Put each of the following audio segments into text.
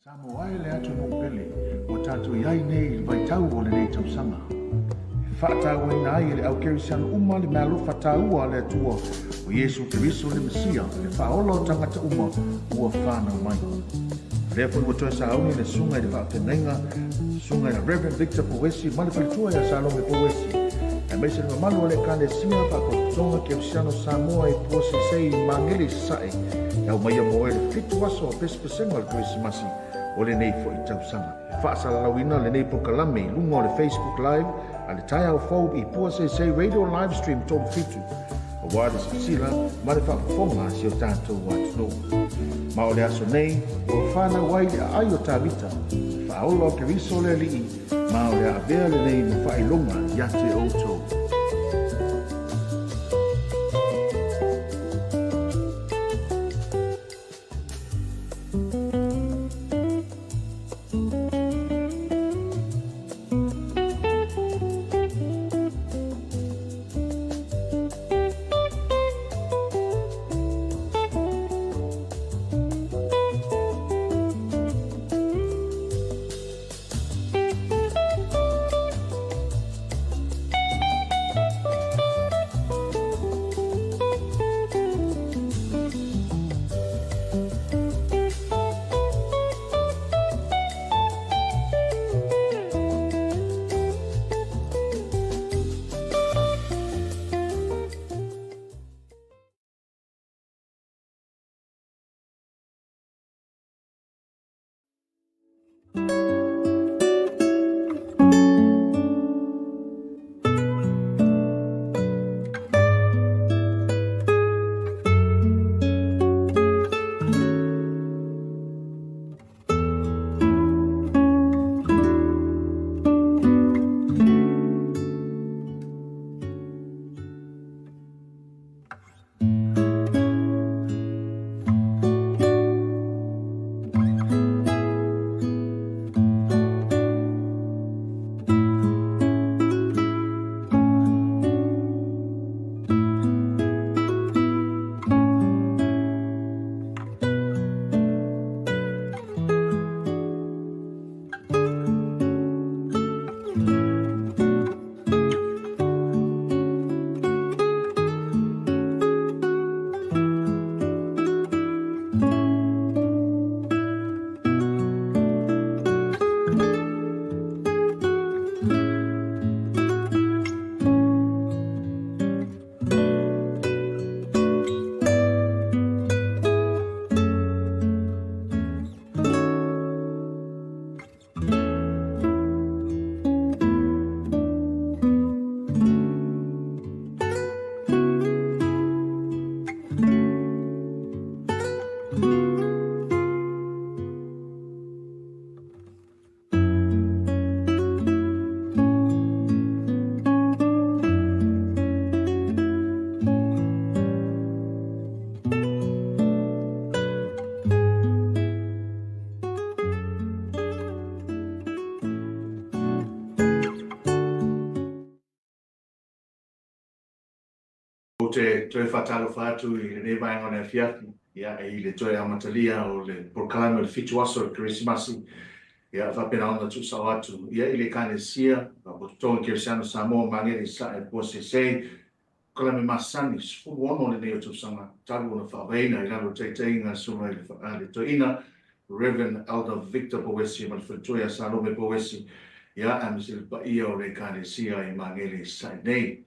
Samoa e le atunuu pele ua tatou i ai nei i le vaitau o lenei tausaga. E faatauaina ai e le au Kerisiano uma le meaalofa taua a le Atua o Iesu Keriso le Mesia, le Faaola o tagata uma ua fanau mai. O lea foi ua toe sauni le Susuga i le Faafeagaiga, Susuga ia Rev. Victor Pouesi ma le faletua ia Salome Pouesi, aemaise le mamalu o le Ekalesia Faapotopotoga Kerisiano Samoa i Puaseisei i Magele i Sasae, e aumaia mo oe le fitu aso o Pesega o le Kerisimasi o lenei foi tausaga. E faasalalauina lenei polokalame i luga o le Facebook Live a le Taeao Fou i Pua Seisei Radio Live Stream 37, aua le silasila ma le faafofoga a si o tatou atunuu. Ma o le aso nei, ua fanau ai le aai o Tavita, le faaola o Keriso le Alii, ma o le a avea lenei ma faailoga ia te outou. Ou te toe faatalofa atu i lenei vaega o le afiafi, ia, i le toe amatalia o le polokalame o le fitu aso o le Kerisimasi, ia, faapena ona tuusao atu, ia, i le Ekalesia, Faalapotopotoga Kerisiano Samoa Magele i Sasae Puaseisei, polokalame masani, 16 lenei o tausaga talu ona faavaeina i lalo o le taitaiga a le Susuga i le Toeaina Rev. Elder Victor Pouesi ma le faletua ia Salome Pouesi, ia, aemaise le paia o le Ekalesia i Magele i Sasae nei.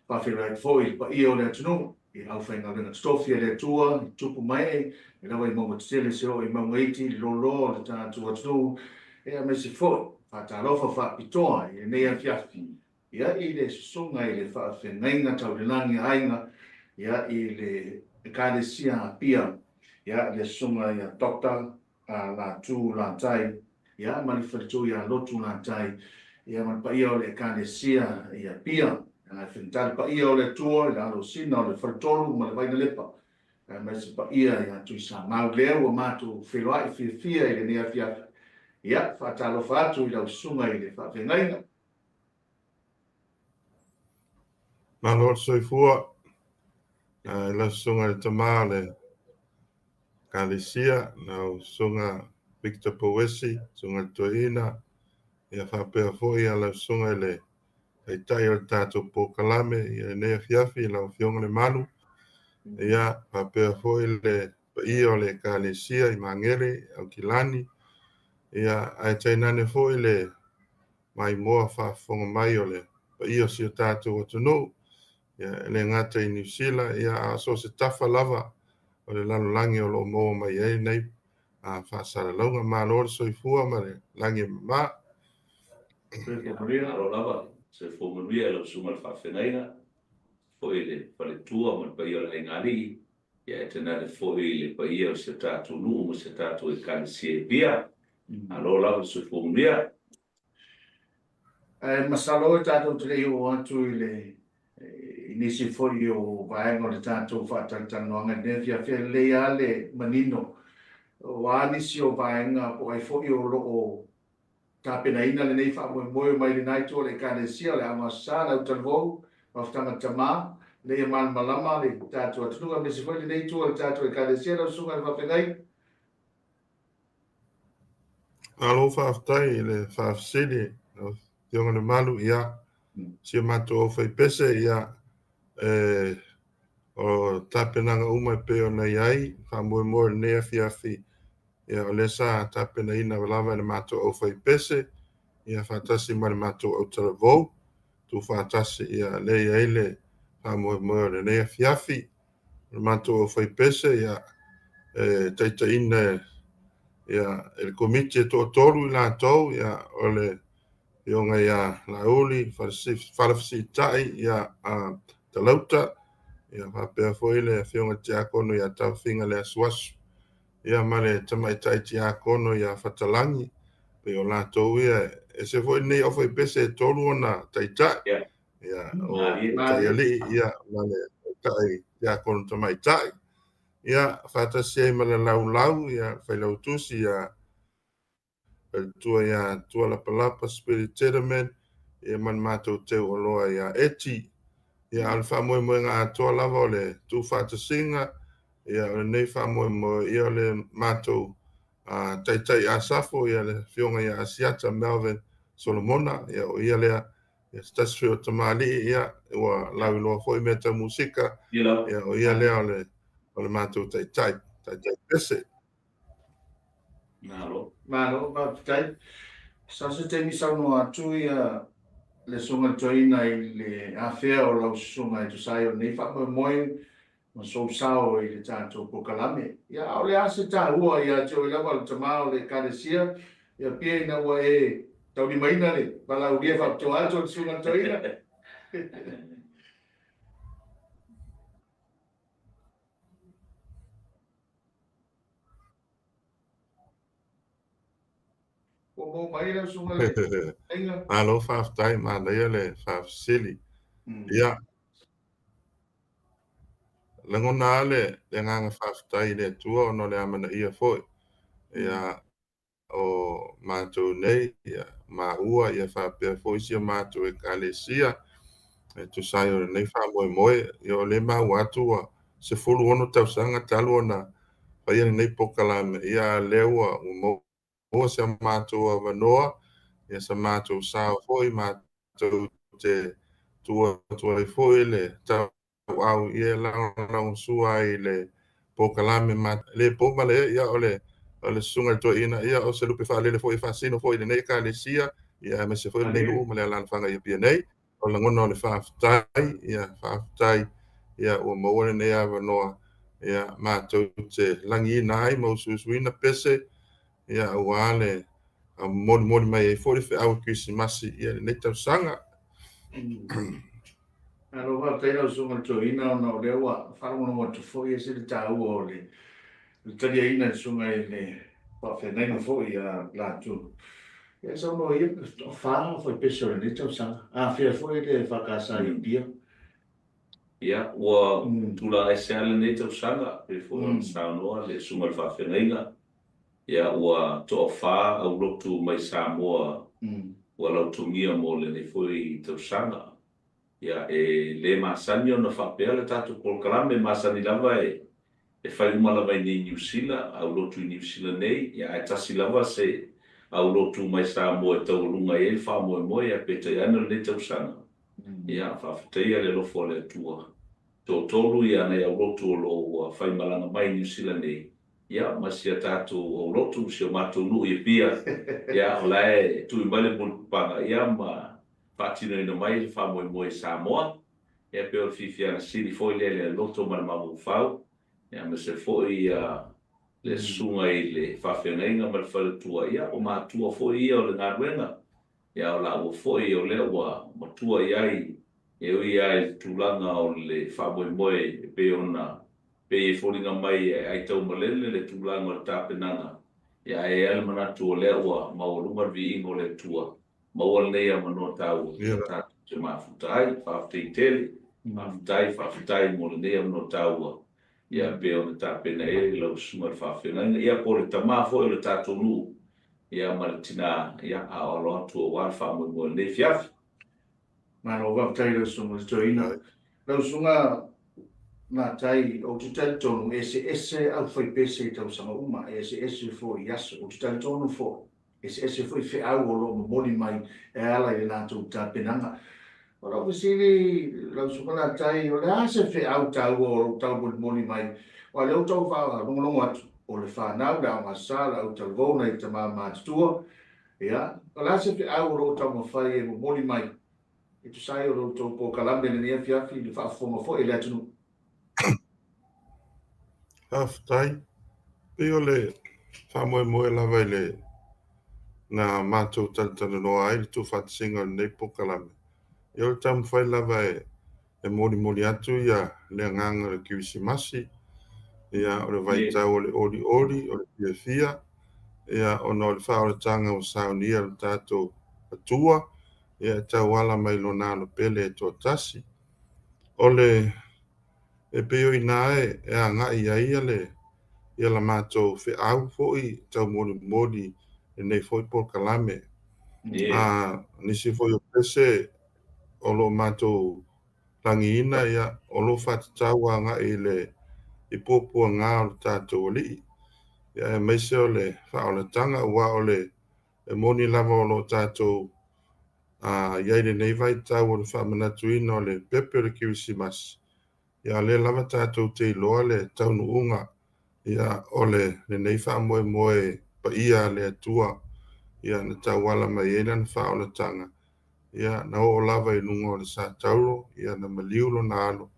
Faafeiloai atu foi i le paia o le atunuu, i le aufaigaluega totofi a le Atua, i tupu ma ee, mai lava i mauga tetele se oo i mauga iti, le loaloa o le tatou atunuu, e aemaise foi faatalofa faapitoa i lenei afiafi, ia i le susuga i le faafeagaiga tau le lagi a aiga, ia i le Ekalesia Apia, ia le susuga ia Doctor a Latu Latai, ia, ma le faletua ia Lotu Latai, ia, ma le paia o le Ekalesia i Apia, ia, e faigata le paia o le Atua i le alosina o le faletolu ma le Vainalepa, aemaise paia ia Tuisamau, lea ua matou feiloai fiafia i lenei afiafi. Ia, faatalofa atu i lau susuga i le faafeagaiga. Malo le soifua i lau susuga i le tama o le Ekalesia, lau susuga Victor Pouesi, Susuga i le Toeaina, ia faapea foi ia lau Susuga i le Taitai o le tatou polokalame i lenei afiafi, lau Afioga Lemalu, ia faapea foi le paia o le Ekalesia i Magele, Aukilani, ia ae tainane foi le maimoa faafofoga mai o le paia o si o tatou atunuu, ia e le gata i Niu Sila, ia a o so o se tafa lava o le lalolagi o lo o maua mai ai nei faasalalauga. Malo le soifua ma le lagi e mama. Soifua manuia. Malo lava. Soifua manuia i lau Susuga i le Faafeagaiga, foi i le faletua ma le paia o le aigaalii, ia ae tainane foi i le paia o si o tatou nuu ma si a tatou Ekalesia i Apia. Malo lava le soifua manuia. Ae masalo e tatou te le i oo atu i le i nisi foi o vaega o le tatou faatalatalanoaga i lenei afiafi, e lelei lava le manino o a nisi o vaega po o ai foi o lo o tapenaina lenei faamoemoe mai lena itu o le Ekalesia, o le Aoga Aso Sa, le Autalavou, Mafutaga Tama, ina ia malamalama le tatou atunuu aemaise foi lenei itu o le tatou Ekalesia. Lau Susuga i le Faafeagai. Malo faafetai i le faafesili, lau Afioga Lemalu. Ia, si o matou aufaipese, ia, e, o tapenaga uma e pei ona i ai, faamoemoe i lenei afiafi, ia, o lea sa tapenaina lava e le matou aufaipese, ia, faatasi ma le matou autalavou, tuufaatasi, ia, lea e i ai le faamoemoe o lenei afiafi. O le matou aufaipese, ia, e taitaiina ia, e le Komiti e toatolu i latou, ia, o le Afioga ia Laauli Falefesiitai, ia, a Talauta, ia, faapea foi le Afioga i le Tiakono ia Taofiga Leasuasu, ia, ma le Tamaitai Tiakono ia Fatalangi, pei o latou ia, e ese foi lenei aufaipese e tolu ona taitai. Ia, o Taialii, ia, ma le Taitai Tiakono Tamaitai. Ia, faatasi ai ma le Laulau, ia, Failautusi, ia, Faletua ia Tualapalapa Spirit Tederman, ia, ma le matou teuoloa ia Eti. Ia, a o le faamoemoega atoa lava o le tuufaatasiga, ia, o lenei faamoemoe, ia, o le matou Taitai Asafo, ia, le Afioga ia Asiata Melvin Solomona, ia, o ia lea, ia, se tasi foi o tamalii, ia, ua lauiloa foi mea tau musika, ia, o ia lea o le matou taitai, taitai pese. Malo. Malo, faafetai. Sa se taimi saunoa atu ia le Susuga i le Toeaina i le afea o lau susuga e tusa ai o lenei faamoemoe ma sou sao i le tatou polokalame. Ia, a o le a se taua ia te oe lava o le tama o le Ekalesia, ia pia ina ua e taulimaina le valaaulia faapitoa atu a le Susuga i le Toeaina? Ua maua mai lau Susuga i le Toeaina? Malo faafetai, manaia le faafesili. Ia, lagona lava le agaga faafetai i le Atua ona o le amanaia foi, ia, o matou nei, ia, maua, ia faapea foi si o matou Ekalesia, e tusa ai o lenei faamoemoe. Ia, o lea e maua atu ua 16 tausaga talu ona faia lenei polokalame, ia, a o lea ua maua si a matou avanoa, ia, sa matou sao foi, matou te tuu atu ai foi le tauau, ia, e lagolagosua ai i le polokalame ma le po ma le, ia, o le Susuga i le Toeaina, ia, o se lupe faalele foi e faasino foi i lenei Ekalesia, ia, aemaise foi lenei nuu ma le alaalafaga i Apia nei. O lagona o le faafetai, ia, faafetai, ia, ua maua lenei avanoa, ia, matou te lagiina ai ma usuusuina pese, ia, aua le molimoli mai ai foi le feau o Kerisimasi, ia, lenei tausaga. Malo faafetai lau Susuga i le Toeaina ona o lea ua faalogologo atu foi e ese le taua o le taliaina e le Susuga i le Faafeagaiga foi ia latou. Ia saunoa ia, toafa faipese o lenei tausaga. Afea foi le EFKS i Apia? Ia, ua tulaga ese lava lenei tausaga, pei foi ona saunoa le Susuga i le Faafeagaiga, ia ua toafa aulotu mai Samoa ua lautogia mo lenei foi tausaga. Ia, e le masani ona faapea le tatou polokalame, masani lava e. E fai uma lava i nei Niu Sila, aulotu i Niu Sila nei, ia ae tasi lava se aulotu mai Samoa e taualuga i ai le faamoemoe, ia peitai ane o lenei tausaga, ia faafetaia le alofa o le Atua. Toatolu ia nai aulotu o lo o ua faimalaga mai i Niu Sila nei, ia ma si a tatou aulotu, si o matou nuu i Apia, ia o la e tui mai le mulipapaga, ia ma faatinoina mai le faamoemoe i Samoa. Ia pei o le fiafiaga sili foi lea i le loto ma le mafaufau, ia aemaise foi ia le susuga i le faafeagaiga ma le faletua, ia o matua foi ia o le galuega, ia o laua foi o lea ua matua i ai, e ui lava i le tulaga o le faamoemoe e pei ona pei e foliga mai e aitaumalele le tulaga o le tapenaga, ia ae i ai lava le manatu o lea ua maualuga le viiga o le Atua Maua lenei avanoa taua tatou te mafuta ai. Faafetai tele. Faafetai, faafetai mo lenei avanoa taua ia pei ona tapena i ai lau Susuga i le Faafeagaiga, ia po o le tama foi o le tatou nuu ia ma le tina ia a o alo atu aua le faamoemoe o lenei afiafi. Malo faafetai i lau Susuga i le Toeaina. Lau Susuga Matai, ou te talitonu e eseese aufaipese i tausaga uma, e eseese foi i aso. Ou te talitonu foi Eseese foi feau o lo o momoli mai e ala i le latou tapenaga. O lau fesili lau Susuga Latai, o le a se feau taua o lo o taumolimoli mai? Aua o lea ua tau faalogologo atu, o le fanau, le aoga sa, le autalavou, nai tama matutua. Ia, o le a se feau o lo o taumafai e momoli mai e tusa ai o lo outou polokalame i lenei afiafi i le faafofoga foi a le atunuu? Faafetai. Pei o le faamoemoe lava i le na matou talatalanoa ai le tuufaatasiga o lenei polokalame, ia o le taumafai lava e e molimoli atu ia le agaga o le Kerisimasi, ia o le vaitau o le olioli, o le fiafia, ia ona o le faaolataga ua saunia e lo tatou Atua, ia e tauala mai Lona Alo pele e toatasi. O le E pei o i ina e agai ai le ia la matou feau foi taumolimoli lenei foi polokalame. A nisi foi o pese o lo o matou lagiina ia o lo o faatatau agai i le i puapuaga o le tatou Alii, ia aemaise o le faaolataga aua o le e moni lava o lo o tatou i ai lenei vaitau o le faamanatuina o le pepe o le Kerisimasi, ia o lea lava tatou te iloa le taunuuga ia o le lenei faamoemoe paia a le Atua ia na tauala mai ai lana faaolataga ia na oo lava i luga o le satauro ia na maliu lona alo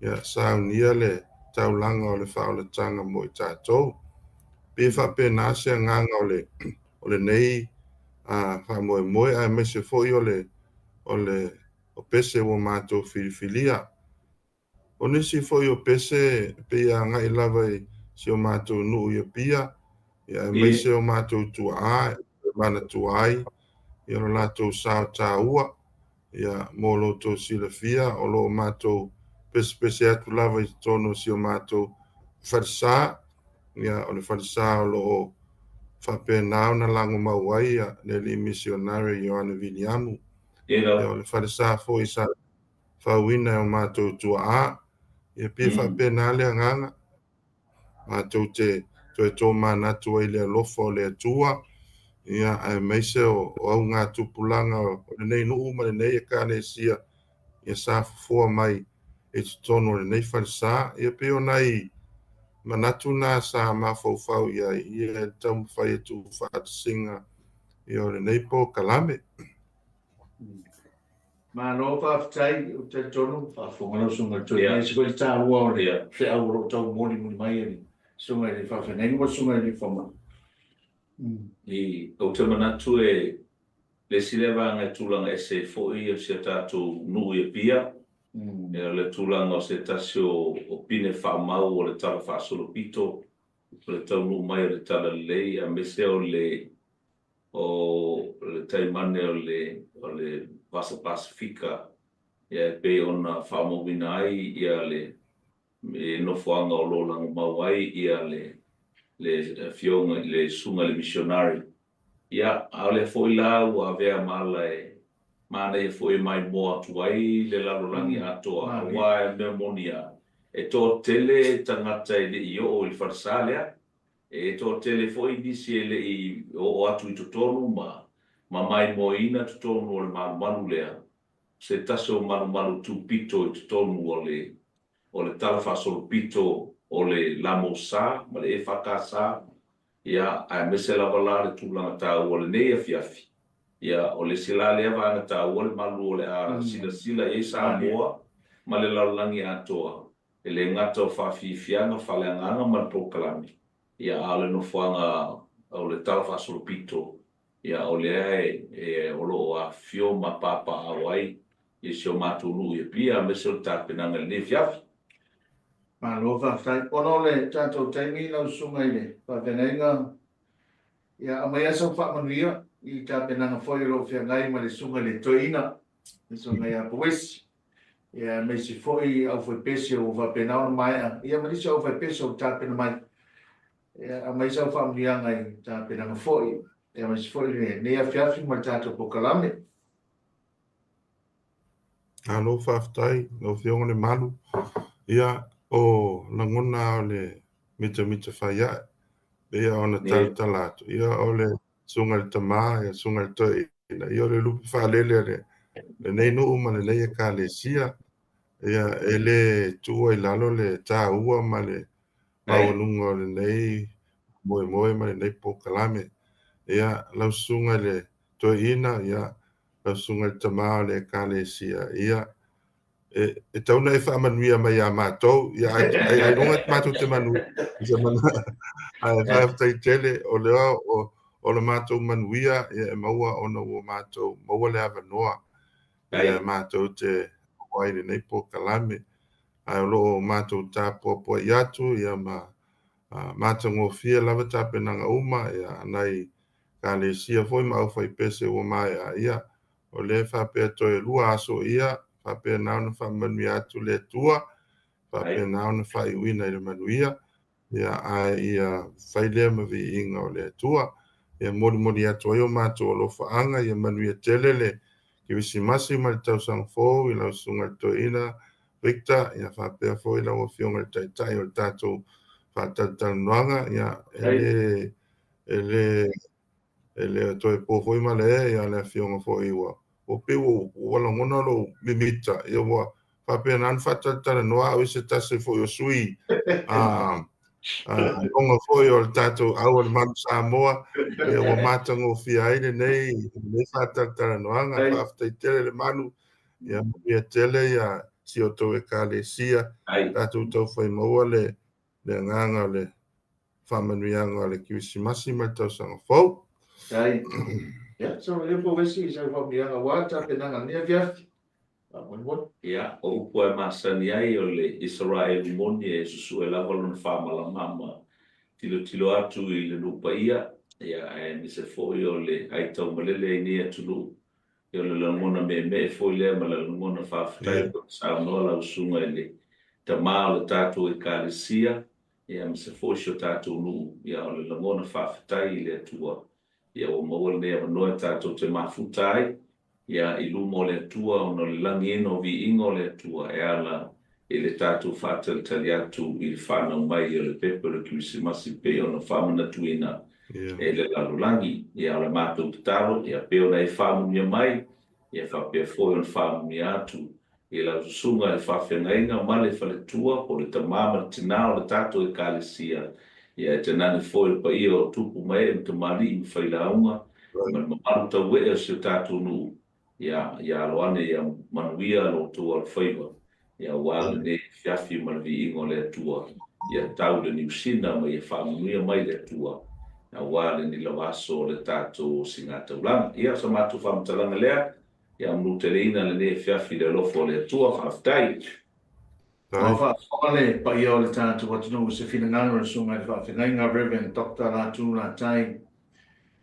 ia saunia le taulaga o le faaolataga mo i tatou. Pei e faapena se agaga o le o lenei faamoemoe aemaise foi o le o le o pese ua matou filifilia. O nisi foi o pese e pei e agai lava i si o matou nuu i Apia, ia aemaise o matou tuaa e manatua ai ia lo latou sao taua, ia mo lo outou silafia o lo o matou pesepese atu lava i totonu o si o matou falesa, ia o le falesa o lo o faapena ona lagomau ai ia le alii misionare Ioane Viliamu. Ia o le falesa foi sa fauina e o matou tuaa, ia pei e faapena le agaga. Matou te toe tomanatu ai i le alofa o le Atua, ia, aemaise o augatupulaga o lenei nuu ma lenei Ekalesia ia sa fofoa mai i totonu o lenei falesa. Ia pei o nai manatu na sa mafaufau i ai i le taumafai e tuufaatasiga ia o lenei polokalame. Malo faafetai, ou te talitonu faafofoga lau Susuga i le Toeaina, e ese foi le taua o le feau o lo o tau molimoli mai e le Susuga i le Faafeagaiga ma le Susuga i le Fomai. Ou te manatu e le isi lea vaega e tulaga ese ai foi o si a tatou nuu i Apia, o le tulaga o se tasi o pine faamau o le Tala Faasolopito, o le taunuu mai o le Talalelei, aemaise o le o le taimane o le o le Vasa Pasefika ia e pei ona faamauina ai ia le nofoaga o lo o lagomau ai ia le le afioga i le susuga i le misionari. Ia, a o lea foi la ua avea ma ala e manaia foi e maimoa atu ai le lalolagi atoa, aua o le mea moni lava, E toatele tagata e le i oo i le falesa lea. E toatele foi nisi e le i oo atu i totonu ma ma maimoaina totonu o le malumalu lea, se tasi o malumalu tupito i totonu o le o le talafaasolopito o le Lamosa ma le EFKS, ia, aemaise lava la le tulaga taua o lenei afiafi. Ia, o le isi la lea vaega taua le malu o le a silasila i ai Samoa ma le lalolagi atoa, e le gata o faafiafiaga faaleagaga ma le polokalame, ia, a o le nofoaga o le talafaasolopito, ia, o lea e o lo o afifio ma papaaao ai i si o matou nuu i Apia, aemaise o le tapenaga i lenei afiafi. Malo faafetai. Ona o le tatou taimi lau susuga i le faafeagaiga, ia aumaia sau faamanuia i tapenaga foi o lo o feagai ma le susuga i le toeaina, le susuga ia Pouesi, ia aemaise foi aufaipese ua faapena ona maea, ia ma nisi o aufaipese ua tapena mai. Ia aumai sau faamanuiaga i tapenaga foi, ia aemaise foi lenei afiafi ma le tatou polokalame. Malo faafetai lau Afioga Lemalu. Ia, o lagona lava o le mitamita fai ae, pei lava ona talatala atu, ia o le Susuga i le Tama, ia Susuga i le Toeaina, ia o le lupe faalele a lenei nuu ma lenei Ekalesia. Ia, e le tuua i lalo le taua ma le maualuga o lenei moemoe ma lenei polokalame. Ia, lau Susuga i le Toeaina, ia, lau susuga i le tama o le Ekalesia, ia, e, e tau na e faamanuia mai iā matou, ia, ai, ai, ailoga matou te manuia, i se mana, ae faafetai tele, o lea o, o le matou manuia, ia, e maua ona ua matou maua le avanoa, ia, matou te oo ai i lenei polokalame, ae o lo o matou tapuapuai atu, ia, ma matagofie lava tapenaga uma, ia, nai Ekalesia foi ma aufaipese ua maea, ia, o lea e faapea toe lua aso ia, faapena ona faamanuia atu le Atua, faapena ona faaiuina i le manuia, ia, ae ia fai lea ma viiga o le Atua. Ia molimoli atu ai o matou alofaaga, ia manuia tele le Kerisimasi ma le tausaga fou i lau Susuga i le Toeaina Victor, ia faapea foi lau Afioga i le Taitai o le tatou faatalatalanoaga, ia, e le E le, e le toe po foi malae ia le afioga foi ua, ua pei ua, ua lagona lou mimita, ia ua faapena ona faatalatalanoa au i se tasi foi o sui a, a logo foi o le tatou au o le Malu Samoa, ia ua matagofie ai lenei, lenei faatalatalanoaga. Faafetai tele le Malu, ia manuia tele ia si o outou Ekalesia, tatou taufai maua le, le agaga o le faamanuiaga o le Kerisimasi ma le Tausaga Fou. Faafetai. Ia, sau lea po vesi i sau faamanuiaga aua le tapenaga i lenei afiafi. Faamolemole. Ia, o upu lava e masani ai o le Isaraelu moni e susue lava lona faamalamama tilotilo atu i le nuu paia, ia, aemaise foi o le aitaumalele i nei atunuu. Ia, o le lagona meemee foi lea ma le lagona faafetai pei ona saunoa lau Susuga i le Tama o le tatou Ekalesia, ia, aemaise foi si o tatou nuu, ia, o le lagona faafetai i le Atua, ia, ua maua lenei avanoa e tatou te mafuta ai, ia, i luma o le Atua ona o le lagiina o viiga o le Atua e ala i le tatou faatalitali atu i le fanau mai o le pepe o le Kerisimasi pei ona faamanatuina e le lalolagi. Ia, o le matou tatalo, ia pei ona e faamanuia mai, ia faapea foi ona faamanuia atu i lau susuga i le faafeagaiga ma le faletua, po o le tama ma le tina o le tatou Ekalesia, ia e tainane foi le paia o tupu ma ee ma tamalii ma failauga ma le mamalu tauee o si o tatou nuu. Ia, ia alo ane ia manuia lo outou alofaiva, ia aua lenei afiafi ma le viiga o le Atua, ia tau le niusina ma ia faamanuia mai le Atua, aua lenei lava aso o le tatou osigataulaga. Ia, o sa matou faamatalaga lea, ia manuteleina lenei afiafi i le alofa o le Atua. Faafetai. Ua faafofoga le paia o le tatou atunuu i se finagalo o le Susuga i le Faafeagaiga Rev. Doctor Latu Latai.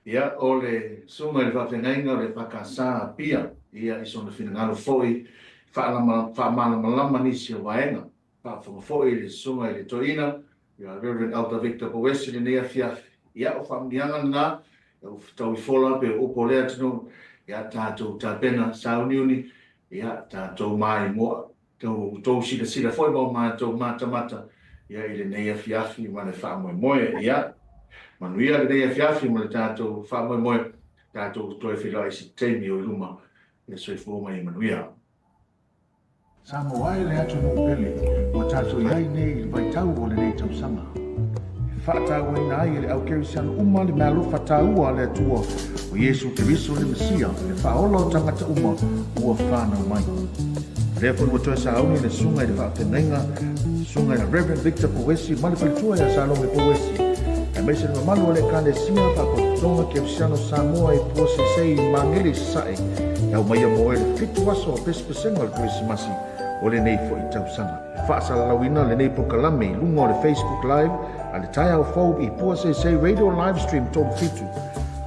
Ia, o le Susuga i le Faafeagaiga o le EFKS Apia, ia, i sona finagalo foi faamalamalama nisi o vaega. Faafofoga foi le Susuga i le Toeaina, ia Rev. Elder Victor Pouesi i lenei afiafi. Ia, o faamanuiaga lena, ua fetaui fola pei o upu o lea atunuu, ia tatou tapena sauniuni, ia tatou maimoa. Tou silasila foi ma o matou matamata ia i lenei afiafi ma le faamoemoe. Ia, manuia lenei afiafi ma le tatou faamoemoe, tatou toe feiloai i se taimi o i luma. Ia soifua ma ia manuia. Samoa e le atunuu pele ua tatou i ai nei i le vaitau o lenei tausaga. E faatauaina ai e le au Kerisiano uma le meaalofa taua a le Atua o Iesu Keriso le Mesia, le Faaola o tagata uma ua fanau mai. O lea foi ua toe sauni le Susuga i le Faafeagaiga, Susuga ia Rev. Victor Pouesi ma le faletua ia Salome Pouesi, aemaise le mamalu o le Ekalesia Faalapotopotoga Kerisiano Samoa i Puaseisei i Magele i Sasae, e aumaia mo oe le fitu aso o pesepesega o le Kerisimasi o lenei foi tausaga. E faasalalauina lenei polokalame i luga o le Facebook Live a le Taeao Fou i Puaseisei Radio Live Stream 37,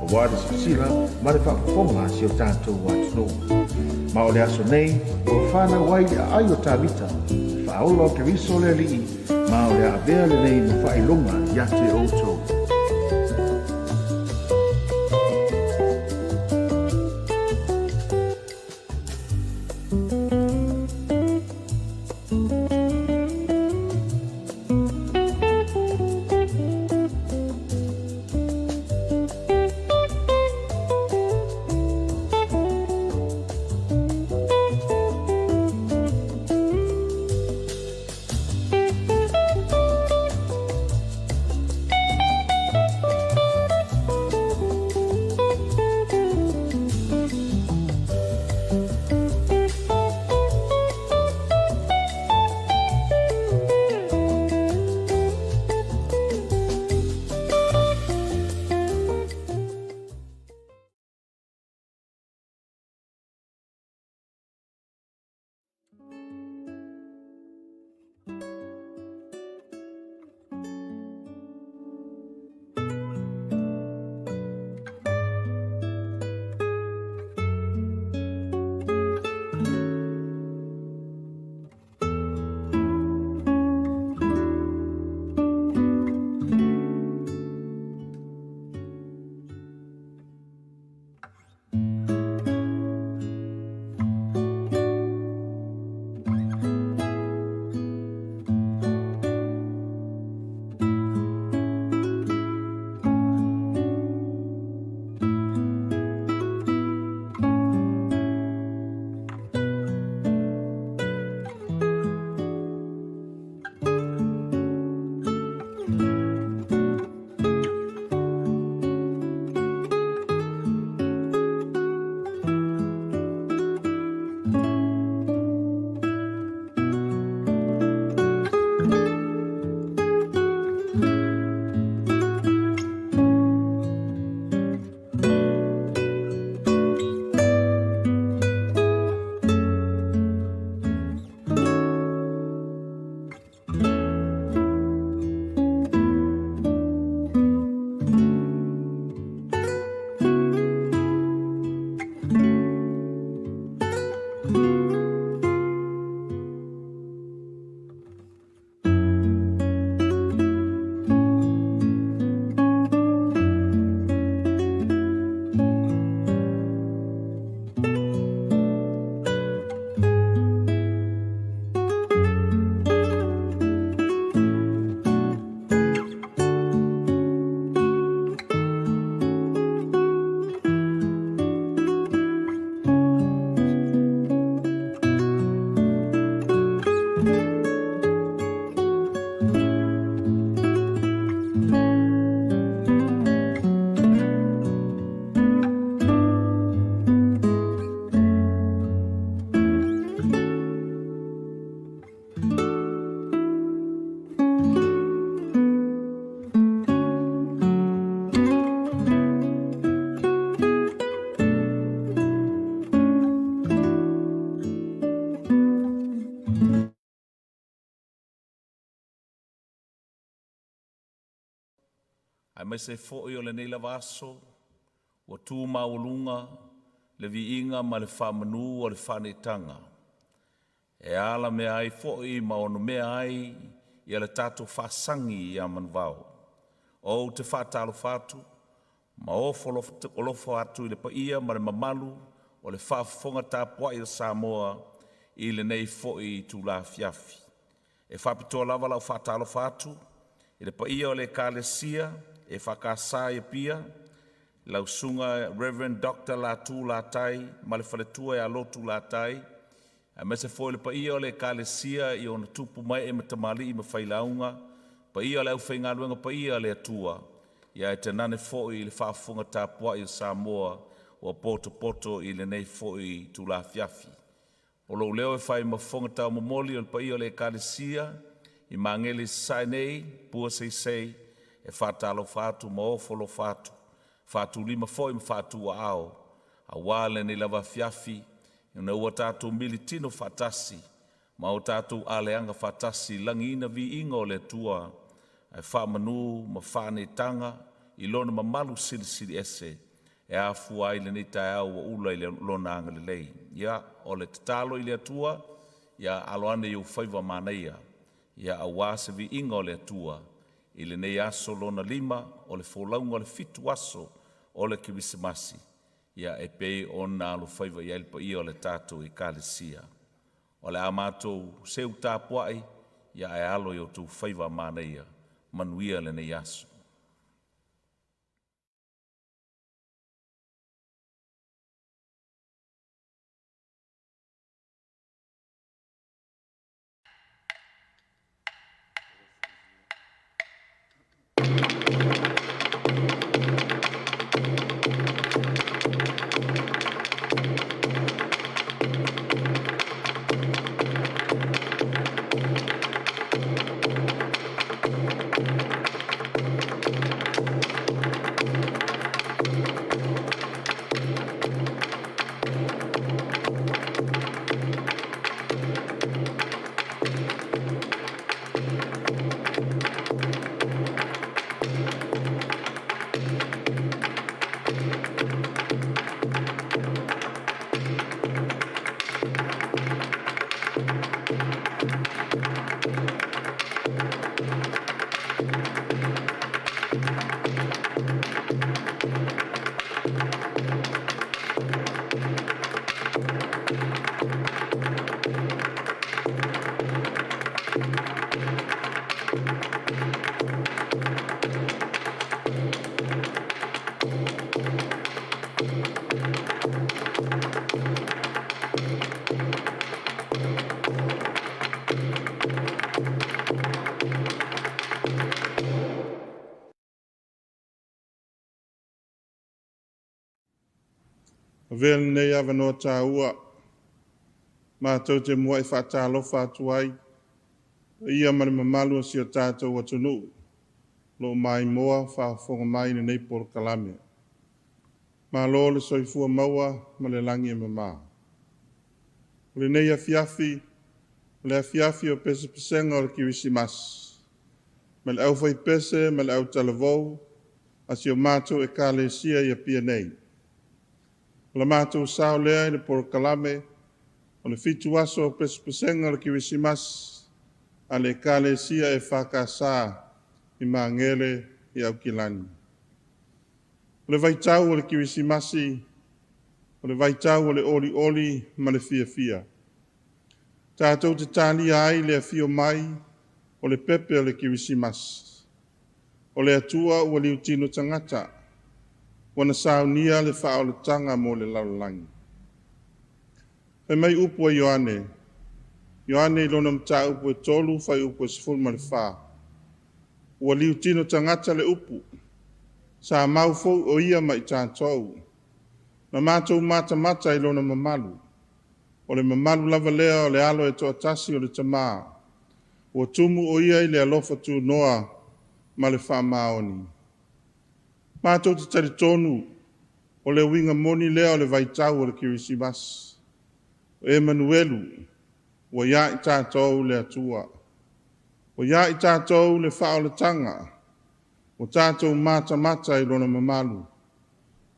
aua le silasila ma le faafofoga a si o tatou atunuu. Ma o le aso nei, ua fanau ai le aai o Tavita, le faaola o Keriso le Alii, ma o le a avea lenei ma faailoga ia te outou. Aemaise foi o lenei lava aso ua tu maualuga le viiga ma le faamanu o le faaneetaga e ala mea ai foi ma onomea ai ia le tatou faasagi ia Manuvao. Ou te faatalofa atu ma ofo alofa atu i le paia ma le mamalu o le faafofoga tapuai o Samoa. i lenei foi itula afiafi. E faapitoa lava lau faatalofa atu i le paia o le Ekalesia EFKS i Apia, lau Susuga Rev. Dr. Latu Latai ma le faletua ia Lotu Latai, aemaise foi le paia o le Ekalesia i ona tupu ma ee ma tamalii ma failauga, paia o le aufaigaluega paia a le Atua, ae tainane foi le faafofoga tapuai a Samoa ua potopoto i lenei foi itula afiafi. O lou leo e fai ma fofoga taumomoli o le paia o le Ekalesia i Magele i Sasae nei, Puaseisei, e faatalofa atu ma ofo alofa atu, faatulima foi ma faatuaao aua lenei lava afiafi ina ua tatou militino faatasi ma o tatou aleaga faatasi i lagiina viiga o le Atua ae faamanu ma faaneetaga i Lona mamalu silisili ese e afua ai lenei taeao ua ula i Lona agalelei. Ia, o le tatalo i le Atua, ia alo ane i ou faiva manaia, ia aua se viiga o le Atua i lenei aso lona lima o le folauga o le fitu aso o le Kerisimasi, ia e pei ona alofaiva i ai le paia o le tatou Ekalesia. O le a matou seu tapuai, ia ae alo i outou faiva manaia. Manuia lenei aso. Avea lenei avanoa taua matou te muai faatalofa atu ai paia ma le mamalu o si o tatou atunuu o lo o maimoa faafofoga mai i lenei polokalame. Malo le soifua maua ma le lagi e mama. O lenei afiafi, o le afiafi o pesepesega o le Kerisimasi, ma le aufaipese ma le autalavou a si o matou Ekalesia i Apia nei. O le matou sao lea i le polokalame o le 7 aso o pesepesega o le Kerisimasi a le Ekalesia EFKS i Magele i Aukilani. O le vaitau o le Kerisimasi, o le vaitau o le olioli ma le fiafia. Tatou te talia ai le afio mai o le pepe o le Kerisimasi. O le Atua ua liutino tagata, ua na saunia le faaolataga mo le lalolagi. Fai mai upu a Ioane, Ioane i lona mataupu e 3, fuaiupu e 14. Ua liutino tagata le upu, sa mau foi o ia ma i tatou, na matou matamata i lona mamalu. O le mamalu lava lea o le alo e toatasi o le Tamā, ua tumu o ia i le alofa tunoa ma le faamaoni. Matou te talitonu o le uiga moni lea o le vaitau o le Kerisimasi. O Emanuelu, ua ia i tatou le Atua. Ua ia i tatou le faaolataga, ua tatou matamata i lona mamalu,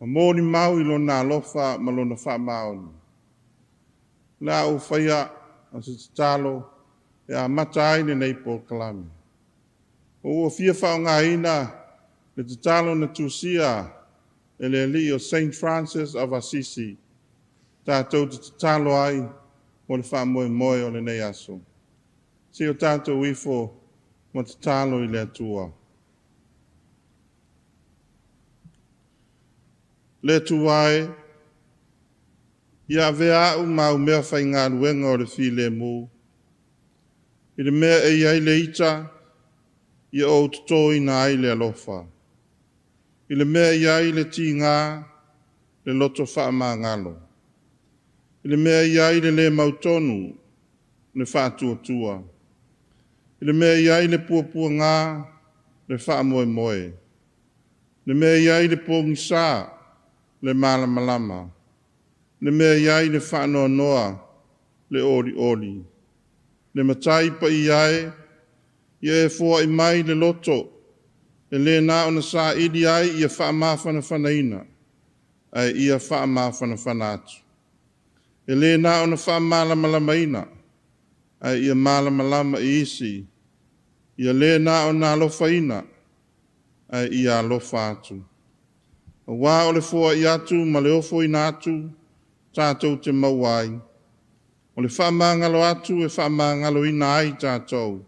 ma molimau i lona alofa ma lona faamaoni. O le a ou faia o se tatalo e amata ai lenei polokalame. Ua fia faaaogaina le tatalo na tusia e le alii o Saint Francis of Assisi, tatou te tatalo ai mo le faamoemoe o lenei aso. Se i o tatou ifo ma tatalo i le Atua. Le Atua e, ia avea a'u ma au meafaigaluega o le filemu, i le mea e i ai le ita, ia ou totoina ai le alofa. I le mea e i ai le tigā, le loto faamagalo. I le mea e i ai le lē mautonu, le faatuatua. I le mea e i ai le puapuagā, le faamoemoe. I le mea e i ai le pogisā, le malamalama. I le mea e i ai le faanoanoa, le olioli. Le Matai paia e, ia e foai mai le loto, e lē na ona saili ai ia faamafanafanaina, ae ia faamafanafana atu. E lē na ona faamalamalamaina, ae ia malamalama i isi. Ia lē na ona alofaina, ae ia alofa atu. Auā o le foai atu ma le ofoina atu tatou te maua ai. O le faamagalo atu e faamagaloina ai tatou.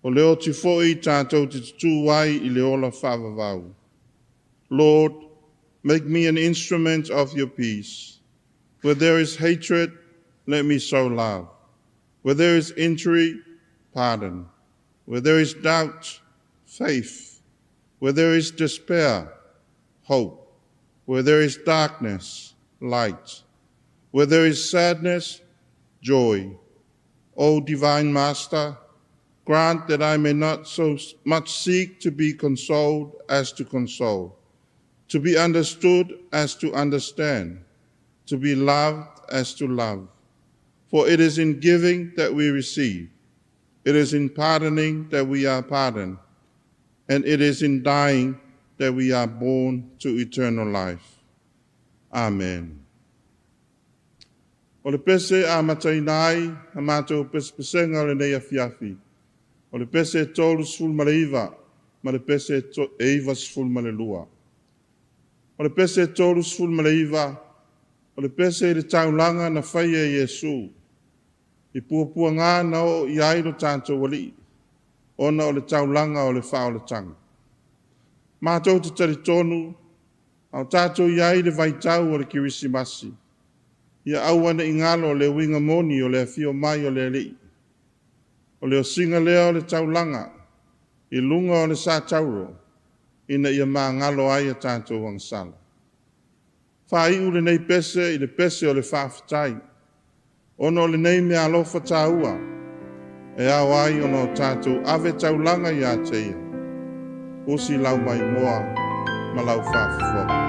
O le oti foi tatou te tutū ai i le ola faavavau. Lord, make me an instrument of your peace. Where there is hatred, let me sow love. Where there is injury, pardon. Where there is doubt, faith. Where there is despair, hope. Where there is darkness, light. Where there is sadness, joy. O divine Master, grant that I may not so much seek to be consoled as to console, to be understood as to understand, to be loved as to love. For it is in giving that we receive, it is in pardoning that we are pardoned, and it is in dying that we are born to eternal life. Amen. O le pese amataina ai a matou pesepesega o lenei afiafi, o le pese 39 ma le pese 92. O le pese 39, o le pese i le taulaga na faia e Iesu, i puapuagā na oo i ai lo tatou Alii, ona o le taulaga o le faaolataga. Matou te talitonu, a o tatou i ai i le vaitau o le Kerisimasi, ia aua ne i galo le uiga moni o le afio mai o le Alii. O le osiga lea o le taulaga i luga o le satauro ina ia magalo ai a tatou agasala. Faaiu lenei pese i le pese o le faafetai, ona o lenei meaalofa taua e ao ai ona o tatou ave taulaga ia te Ia. Usi lau maimoa ma lau faafofoga.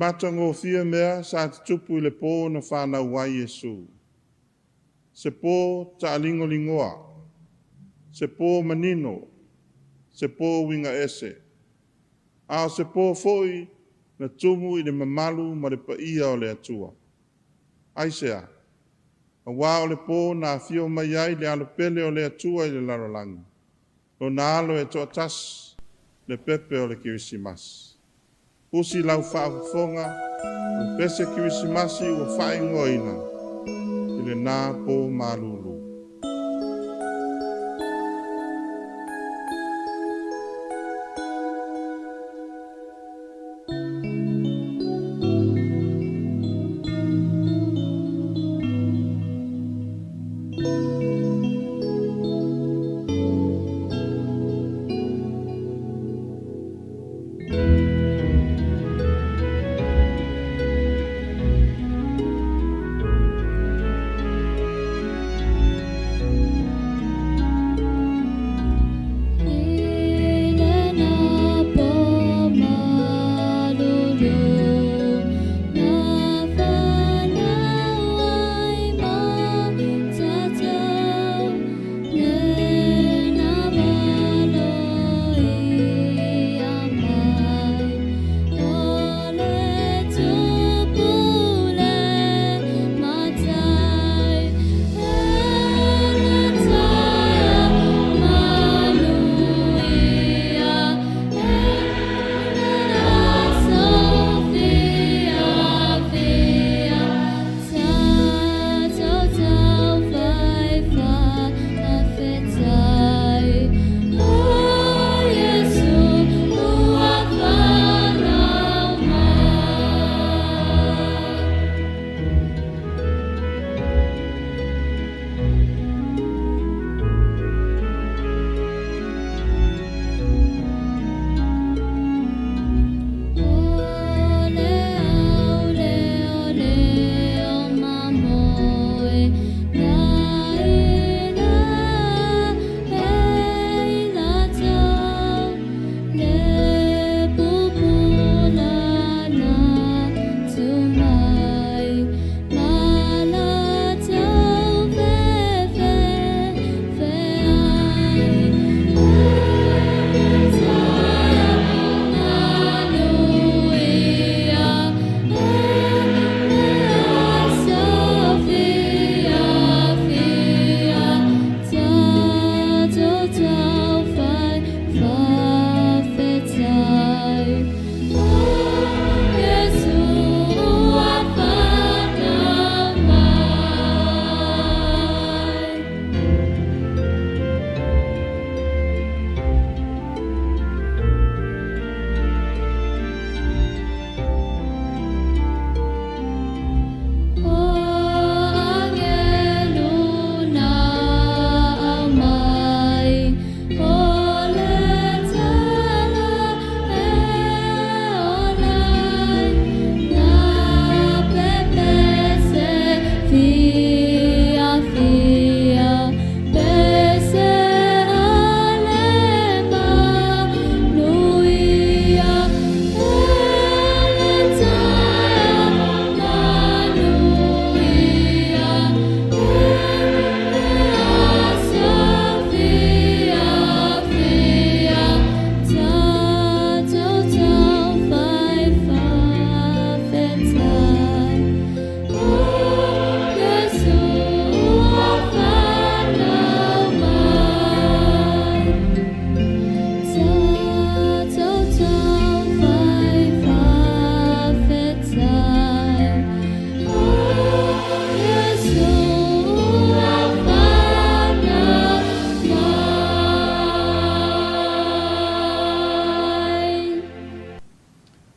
matagofie mea sa tutupu i le pō na fanau ai Iesu. Se pō taaligoligoa, se pō manino, se pō uiga ese, a o se pō foʻi na tumu i le mamalu ma le paia o le Atua. Aisea? Auā o le pō na afio mai ai le Alo pele o le Atua i le lalolagi, Lona Alo e toatasi, le pepe o le Kerisimasi. Usi lau faafofoga, o le pese Kerisimasi ua faaigoaina i lenā pō malulu.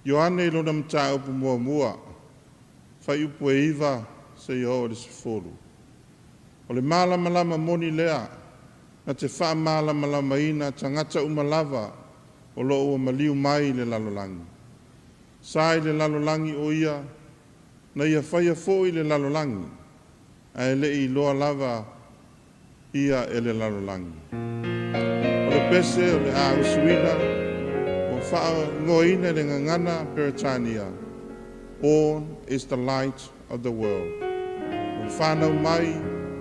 Ioane i lona mataupu muamua, fuaiupu e 9 seia oo i le 10. O le malamalama moni lea na te faamalamalamaina tagata uma lava o loo ua maliu mai i le lalolagi. Sa i le lalolagi o ia, na ia faia foʻi le lalolagi, ae leʻi iloa lava ia e le lalolagi. O le pese o le a usuina ua faaigoaina i le gagana Peretania. Born is the light of the world. Ua fanau mai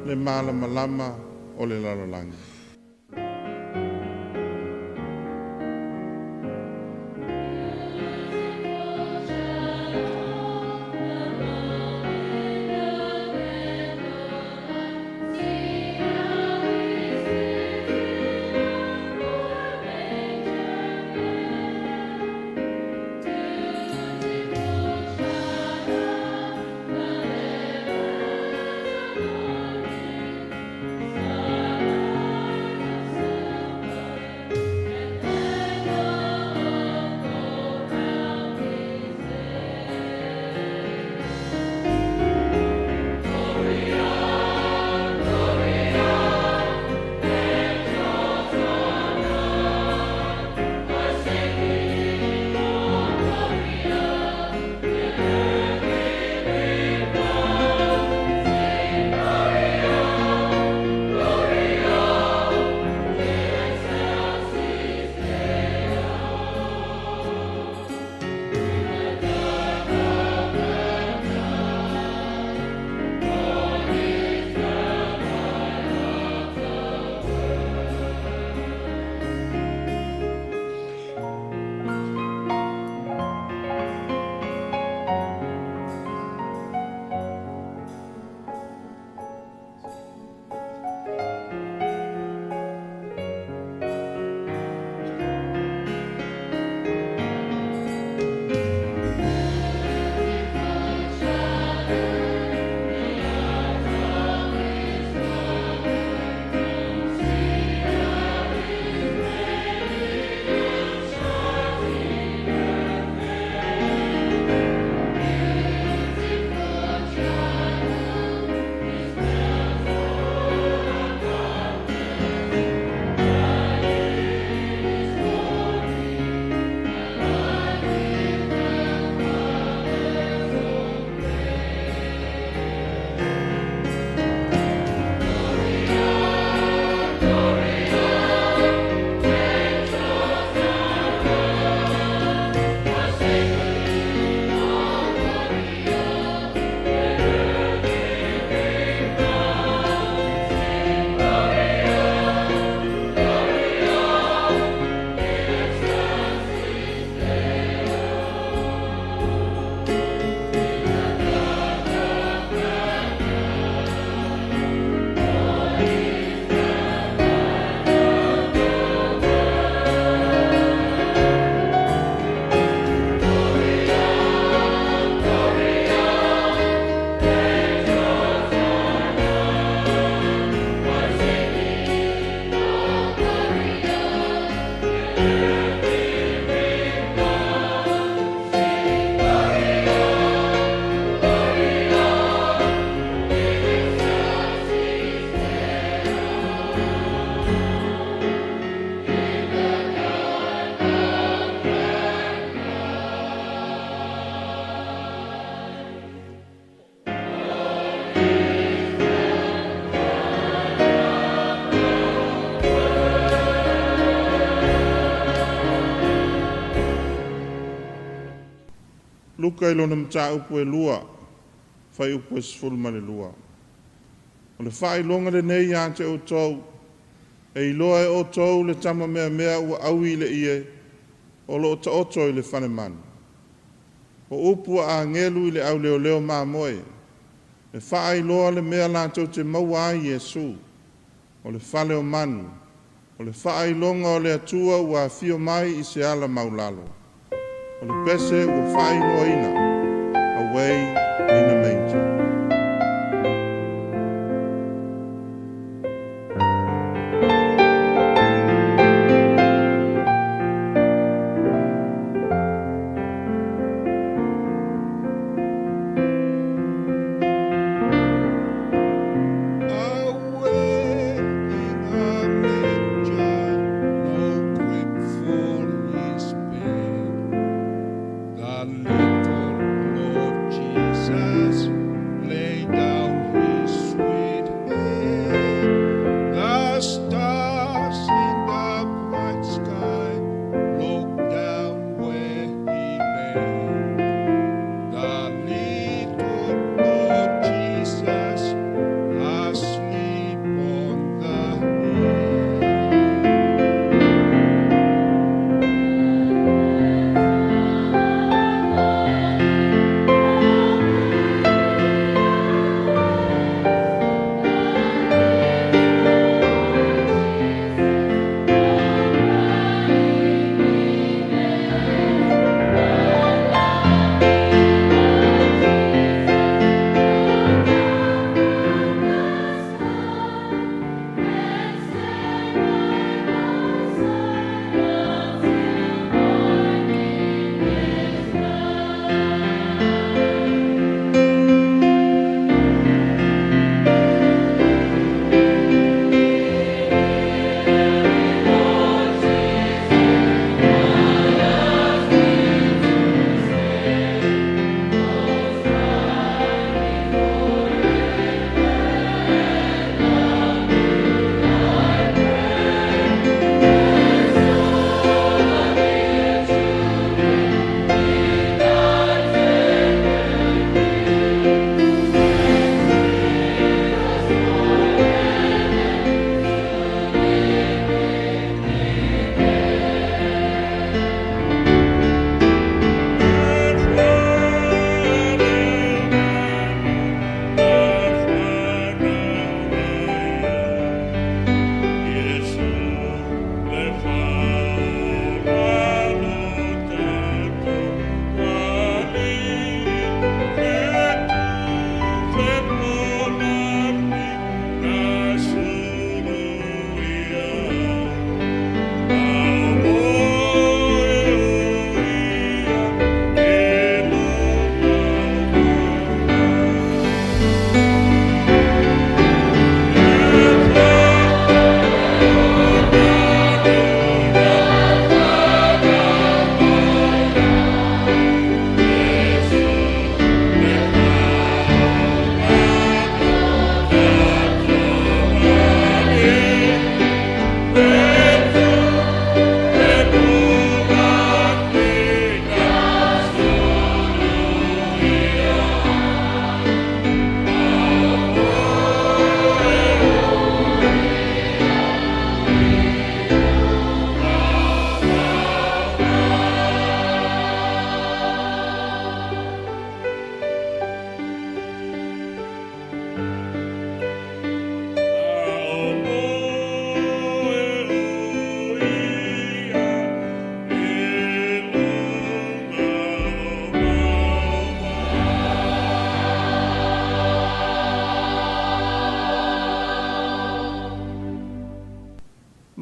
le malamalama o le lalolagi. Luka i lona mataupu e 2, fuaiupu e 12. O le faailoga lenei ia te outou, e iloa e outou le tama meamea ua aui i le ie, o lo o taoto i le falemanu. O upu a agelu i le auleoleo mamoe, e faailoa le mea latou te maua ai Iesu, o le fale o manu, o le faailoga o le Atua ua afio mai i se ala maulalo. O le pese ua faaigoaina, Away in a Manger. Away in a manger, no crib for his bed, the little Lord Jesus.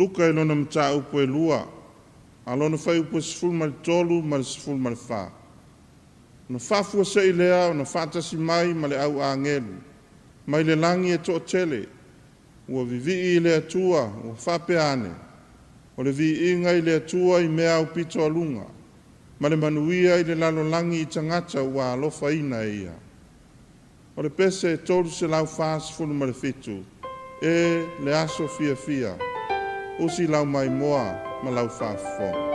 Luka i lona mataupu e 2, a lona fuaiupu e 13 ma le 14. Ona faafuasei lea ona faatasi mai ma le au agelu, mai le lagi e toatele, ua vivii i le Atua, ua faapea ane, o le viiga i le Atua i mea aupito aluga, ma le manuia i le lalolagi i tagata ua alofaina e ia. O le pese 347, e le aso fiafia, usi lau maimoa ma lau faafofoga.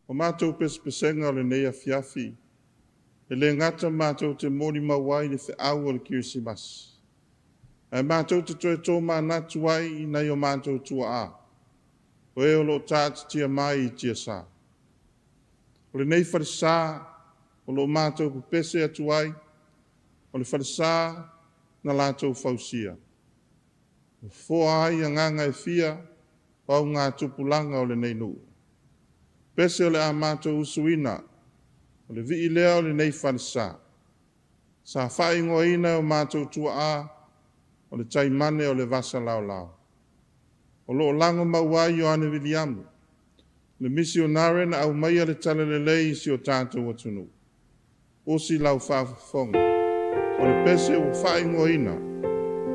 O matou pesepesega o lenei afiafi, e le gata matou te molimau ai le feau o le Kerisimasi, ae matou te toe tōmanatu ai i nai o matou tuaa, o e o lo o taatitia mai i tiasa. O lenei falesa o lo o matou pepese atu ai, o le falesa na latou fausia. E foa ai agaga e fia o augatupulaga o lenei nuu. Pese o le a matou usuina, o le vii lea o lenei falesa. Sa faaigoaina e o matou tuaa o le taimane o le vasa laolao. O lo o lagomau ai Ioane Viliamu, Le misionare na aumaia le talalelei i si o tatou atunuu. Usi lau faafofoga, o le pese ua faaigoaina,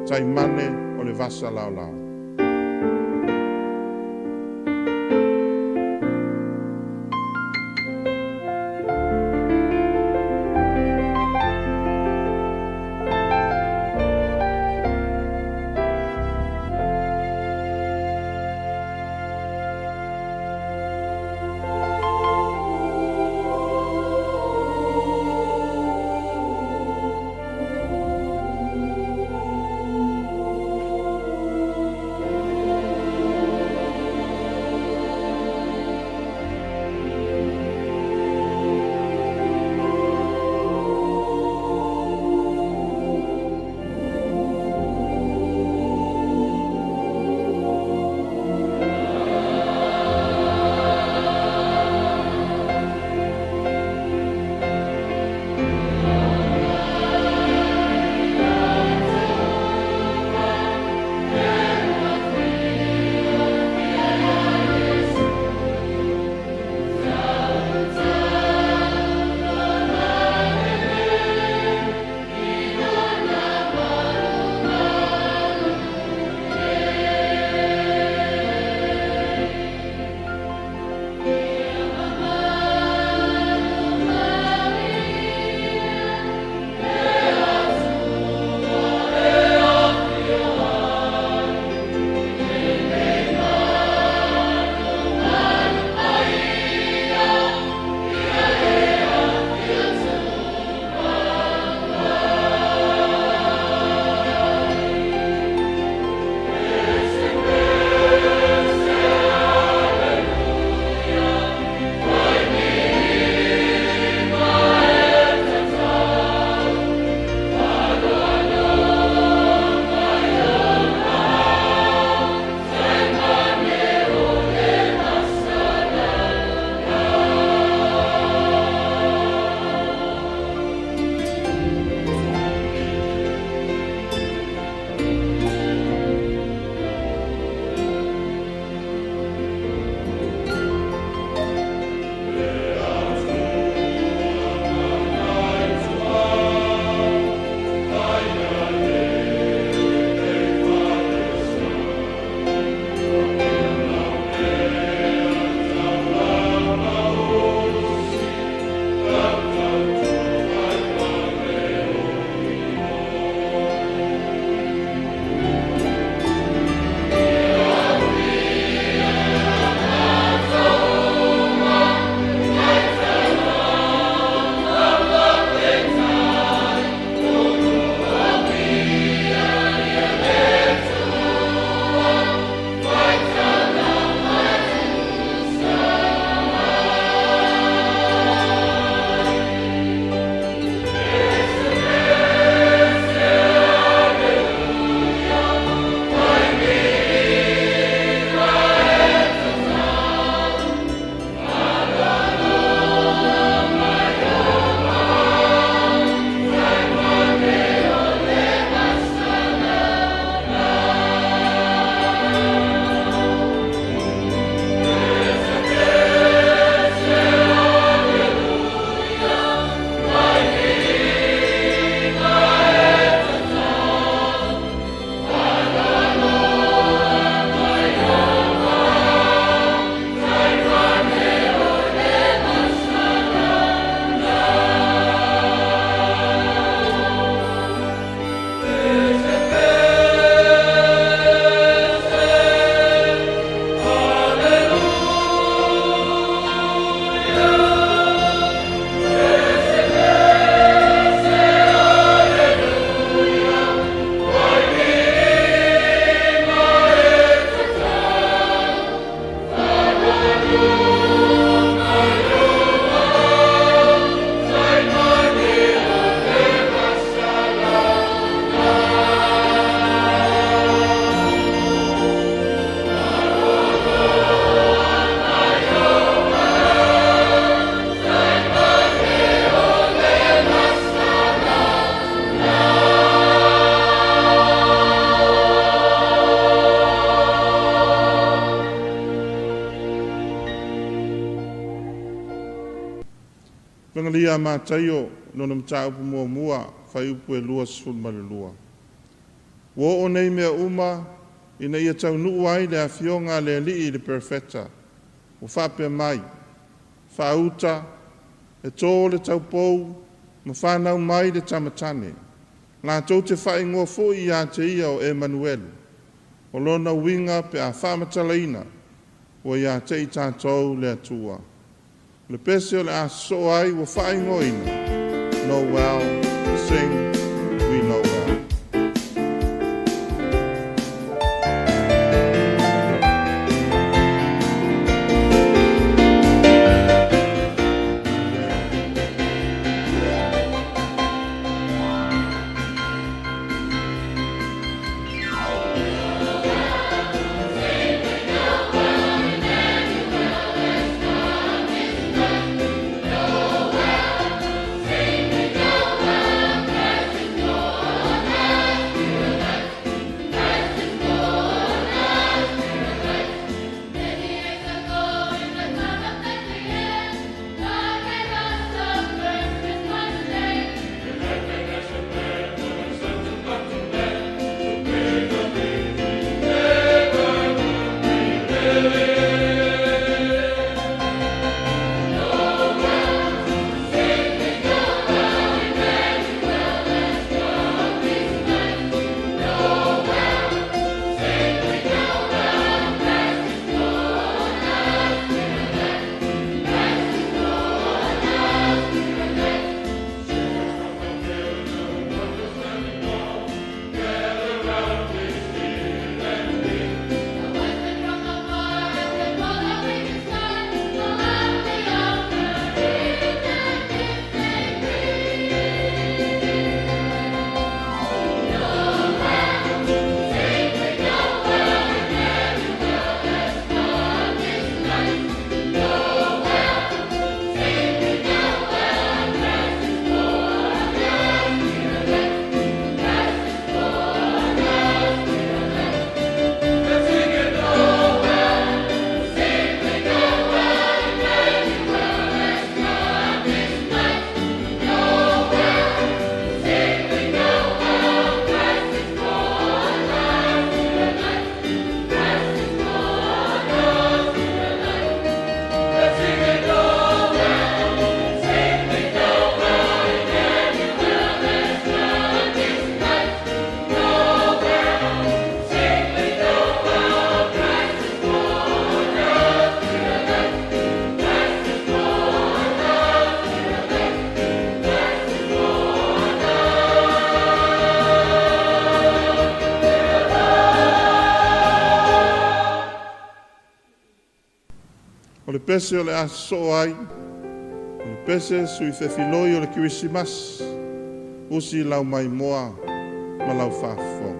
Taimane o le Vasa Laolao. Sagalia a Mataio, lona mataupu muamua, fuaiupu e 22. Ua oo nei mea uma ina ia taunuu ai le afioga a le Alii i le perofeta, ua faapea mai, Faauta, e to le taupou ma fanau mai le tamatane, latou te faaigoa foi ia te ia o Emanuelu. O lona uiga pe a faamatalaina, ua ia te i tatou le Atua. O le pese o le a sosoo ai ua faaigoaina, Noel, Sing We Noel. O le pese o le a sosoo ai, o le pese sui fefiloi o le Kerisimasi, usi lau maimoa ma lau faafofoga.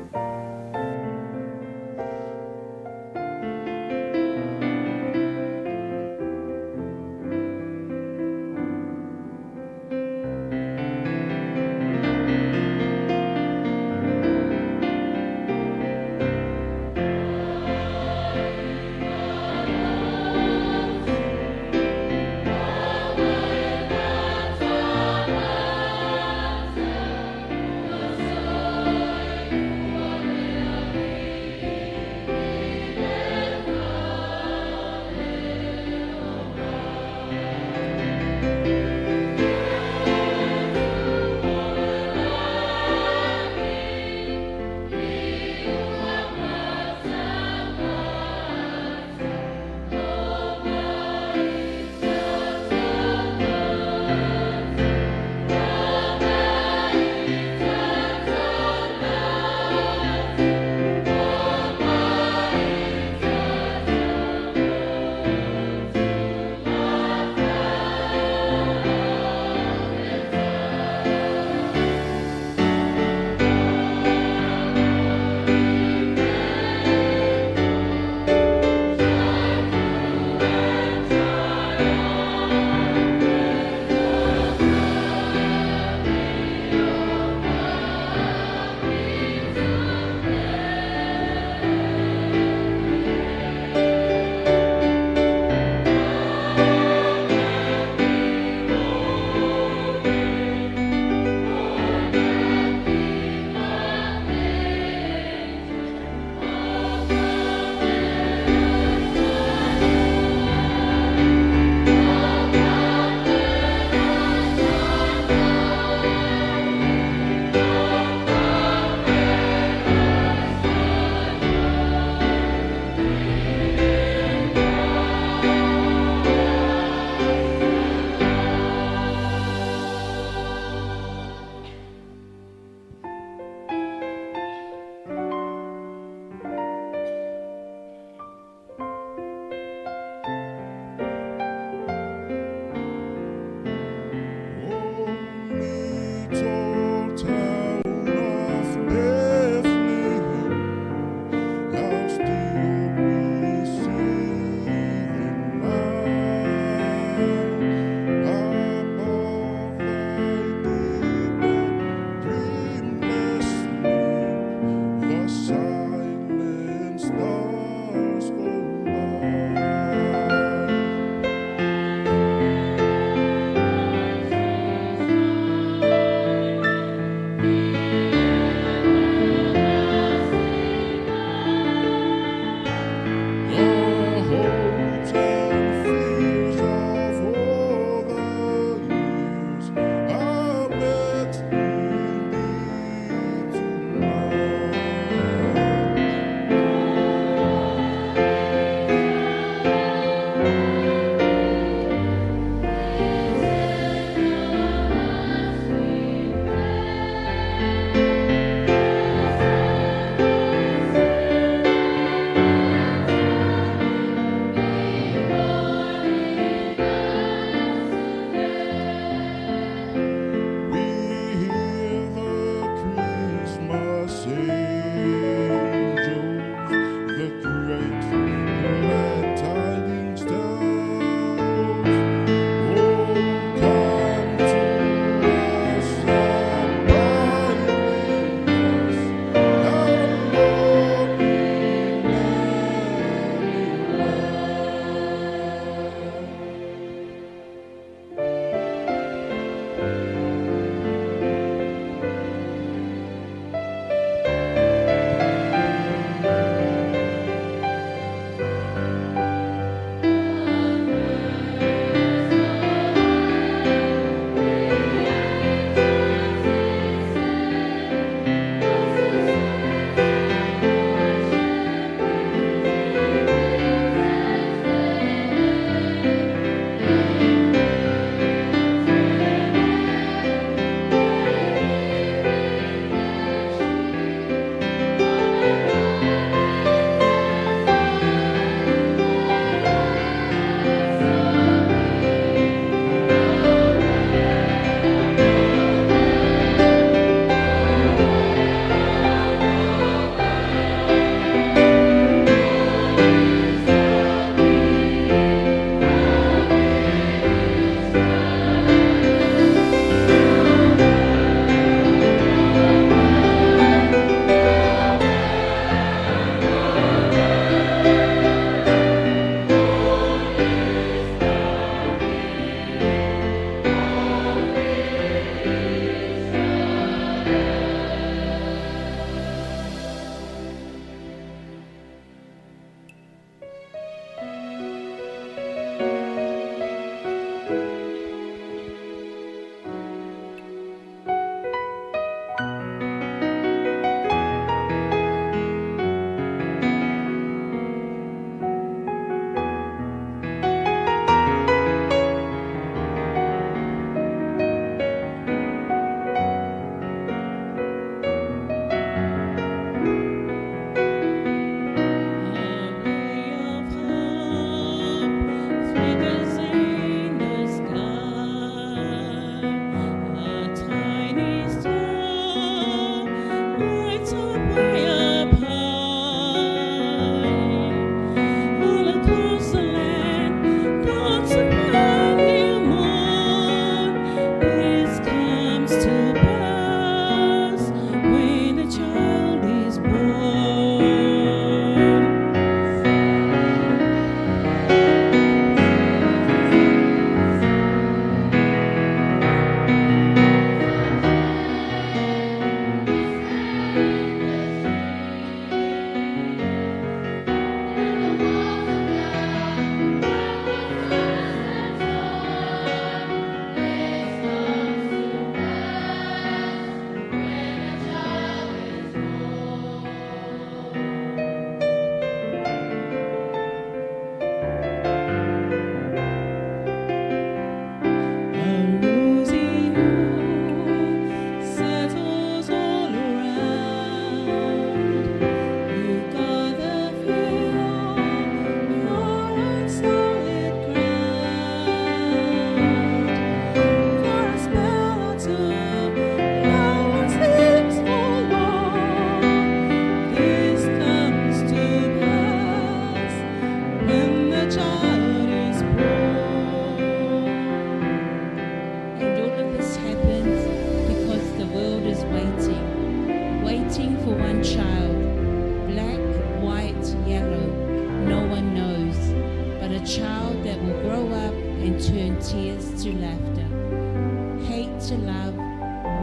and tears to laughter, hate to love,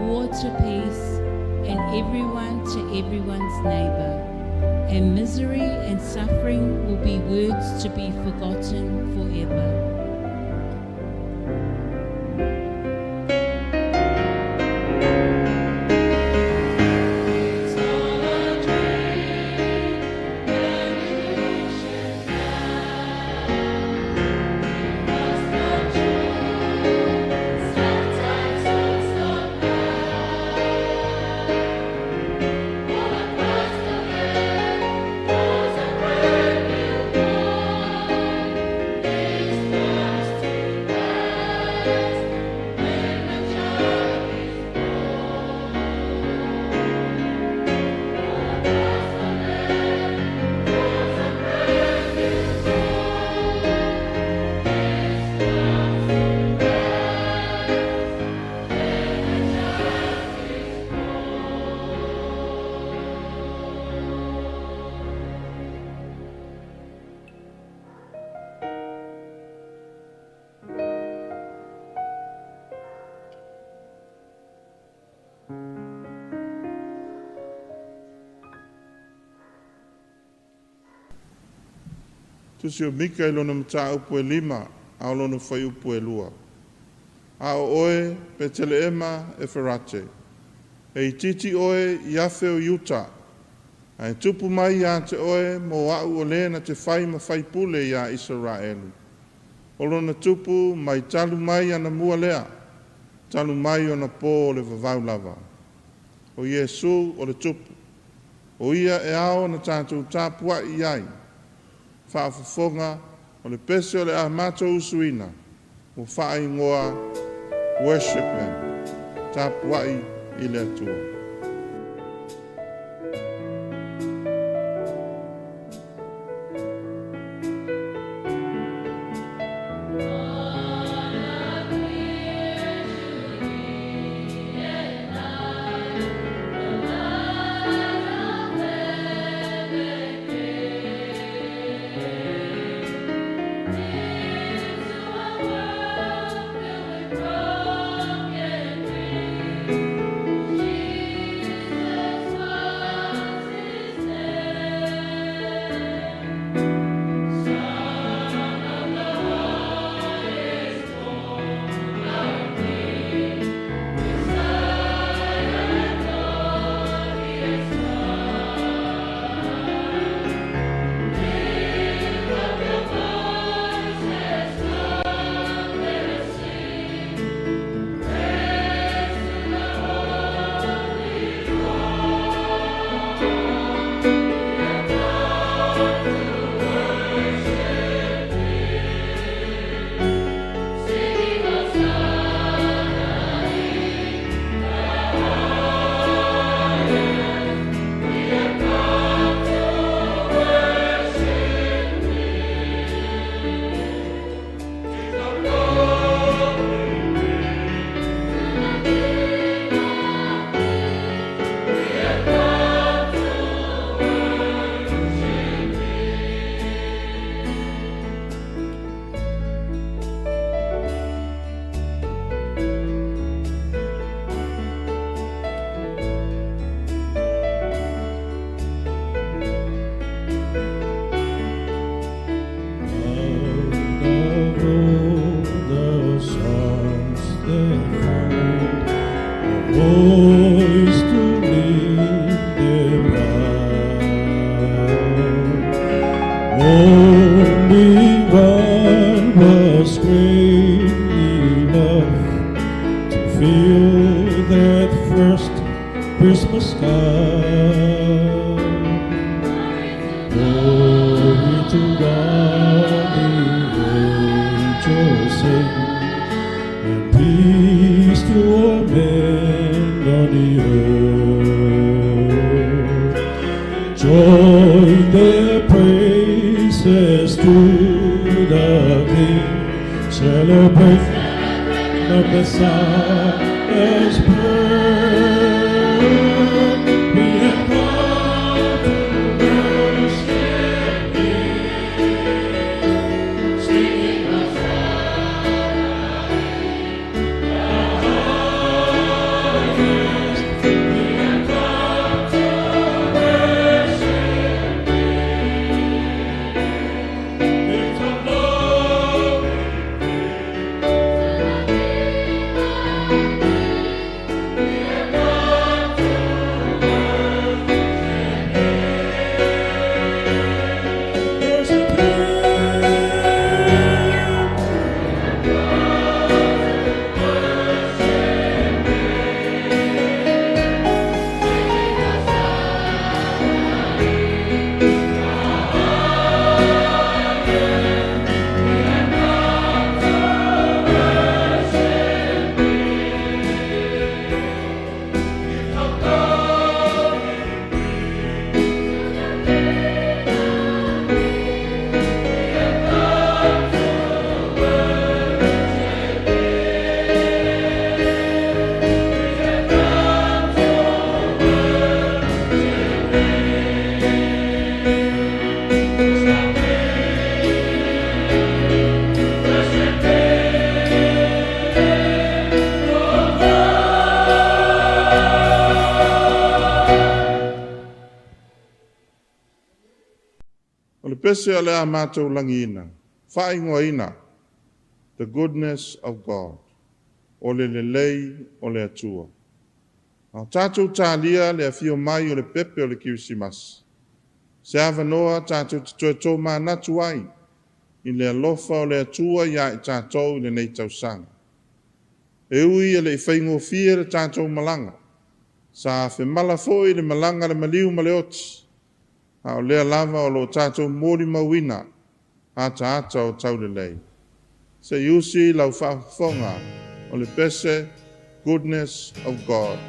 war to peace, and everyone to everyone's neighbor. And misery and suffering will be words to be forgotten forever. Tusi o Mika i lona mataupu e lima, a o lona fuaiupu e lua. A o oe, Peteleema Eferate, e itiiti oe i afe o Iuta, ae tupu mai ia te oe mo a'u o lē na te fai ma faipule iā Isaraelu. O lona tupu mai talu mai anamua lea, talu mai ona pō o le vavau lava. O Iesu o le tupu. O ia e ao ona tatou tapua'i i ai. Faafofoga, o le pese o le a matou usuina, ua faaigoa Worship Him, Tapua'i i le Atua. O le pese o le a matou lagiina, faaigoaina, The Goodness of God, o le lelei o le Atua. A o tatou talia le afio mai o le pepe o le Kerisimasi, se avanoa tatou te toe tomanatu ai i le alofa o le Atua iā i tatou i lenei tausaga. E ui e le i faigofie le tatou malaga, sa femala foi le malaga a le maliu ma le oti, a o lea lava o lo o tatou molimauina ataata o taulelei. Se i usi lau faafofoga o le pese Goodness of God,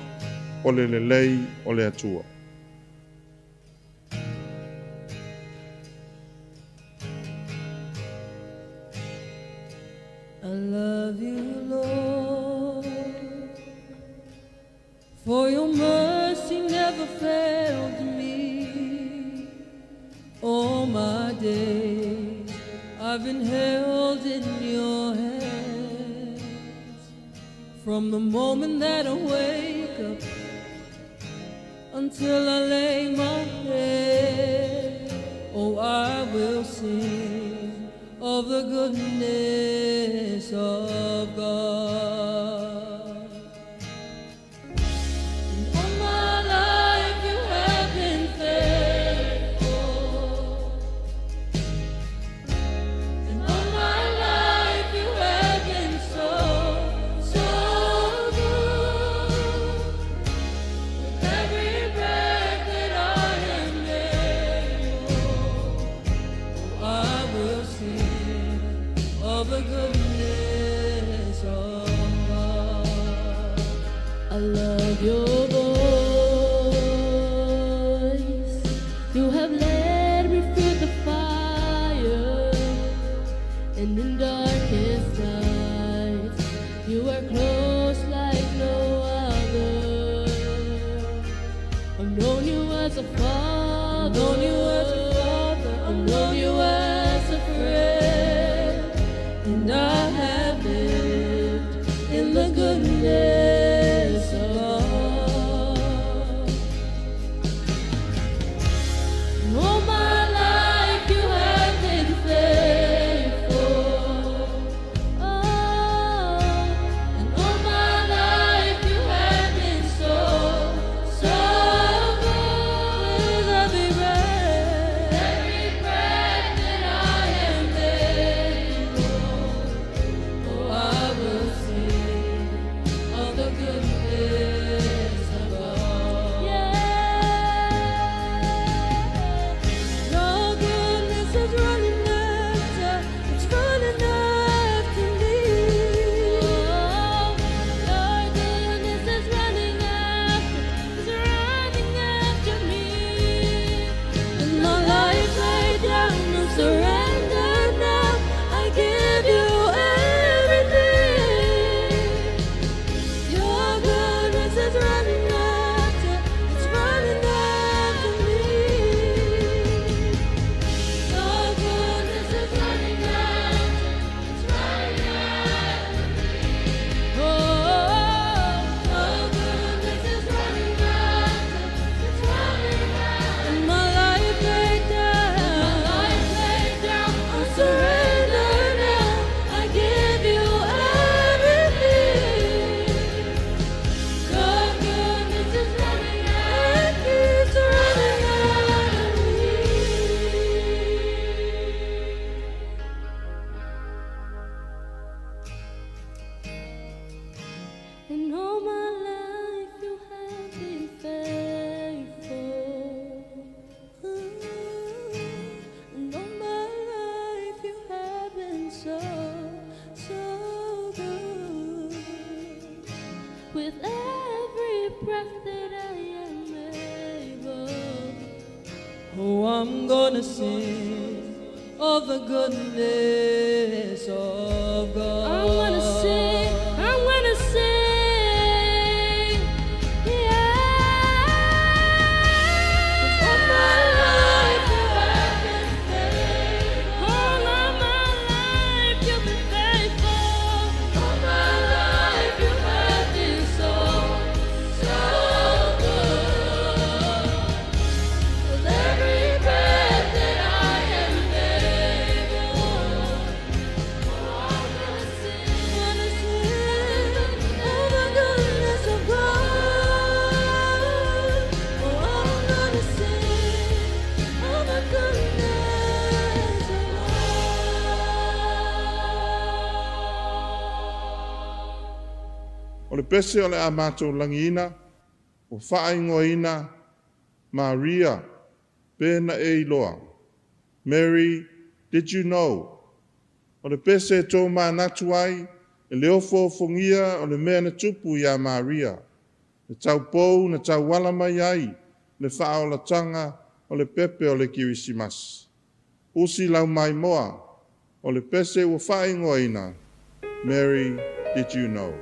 o le lelei o le Atua. I love you, Lord, for your mercy never failed me. All my days I've been held in your hands. From the moment that I wake up until I lay my head, oh, I will sing of the goodness of God. And all my life you have been faithful. And all my life you have been so, so good. With every breath that I am able, oh, I will sing of the goodness of God. I love your voice. You have led me through the fire and in darkest nights. You are close like no other. I've known you as a father. Known you as a father. I've known you as a friend. And I have lived in the goodness of God. And all my life you have been faithful. Oh, and all my life you have been so, so good. With every breath, Every breath that I am able, oh, I will sing of the goodness of God. yeah. Your goodness is running after, it's running after me. Oh, your goodness is running after, is running after me. And my life laid down, I'm surrendered now. I give you everything. Your goodness is running after, it's running after me. Your goodness is running after, it's running after me. Oh, Your goodness is running after, it's running after. and my life laid down, My life laid down, I'm surrendered now. I give you everything. Your goodness is running after. It keeps running after me. And all my life you have been faithful. And all my life you have been so, so good. With every breath that I am able, Oh, I'm gonna sing of the goodness of God. I'm gonna sing, I'm gonna sing. Yeah. All my life you have been faithful. All of my life you've been faithful. All my life you have been so, so good. With every breath that I am O le pese o le a matou lagiina, ua faaigoaina Maria, pe na e iloa? Mary, did you know? O le pese e tomanatu ai, e le ofoofogia o le mea na tupu iā Maria, le taupou na tauala mai ai le faaolataga o le pepe o le Kerisimasi. Usi lau maimoa, o le pese ua faaigoaina Mary, did you know?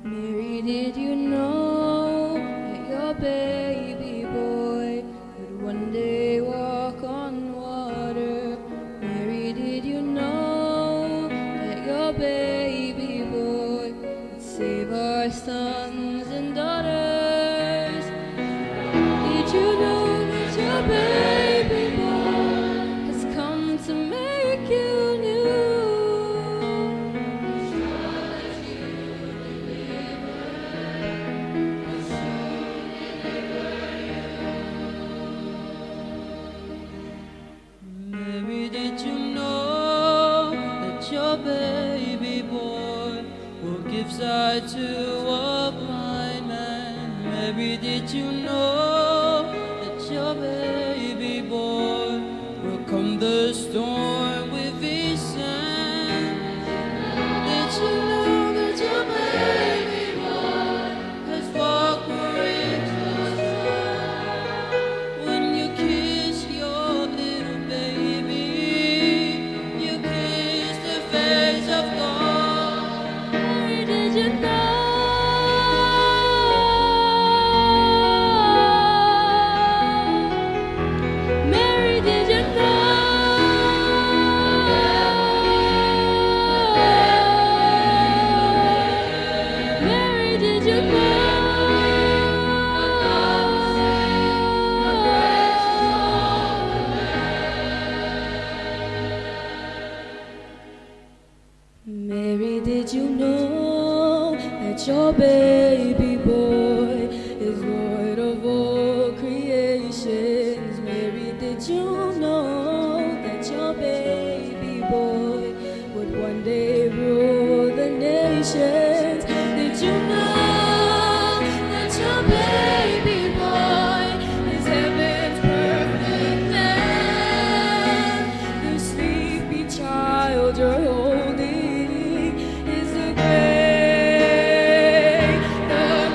Mary, did you know that your baby boy would one day walk on water? Mary, did you know that your baby boy would save our sons and daughters? Did you know that your baby boy has come to make you new? Mary, did you know that your baby boy will give sight to a blind man? Mary, did you know that your baby boy will calm the storm with his hand? Did you know that your baby boy has walked where angels trod? When you kiss your little baby, you kiss the face of God. Mary, did you know? Mary, did you know? Mary, did you know? Mary, did you know that your baby boy is Lord of all creations? Mary, did you know that your baby boy would one day rule the nations? Did you know that your baby boy is heaven's perfect lamb? The sleepy child you're holding is the great I am.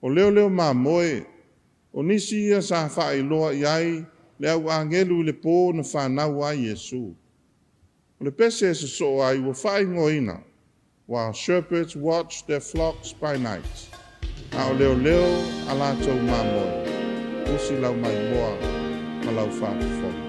O leoleo mamoe, o nisi ia sa faailoa i ai le au agelu i le pō na fanau ai Iesu. O le pese e sosoo ai ua faaigoaina, while shepherds watch their flocks by night. A o leoleo a latou mamoe, usi lau maimoa ma lau faafofoga.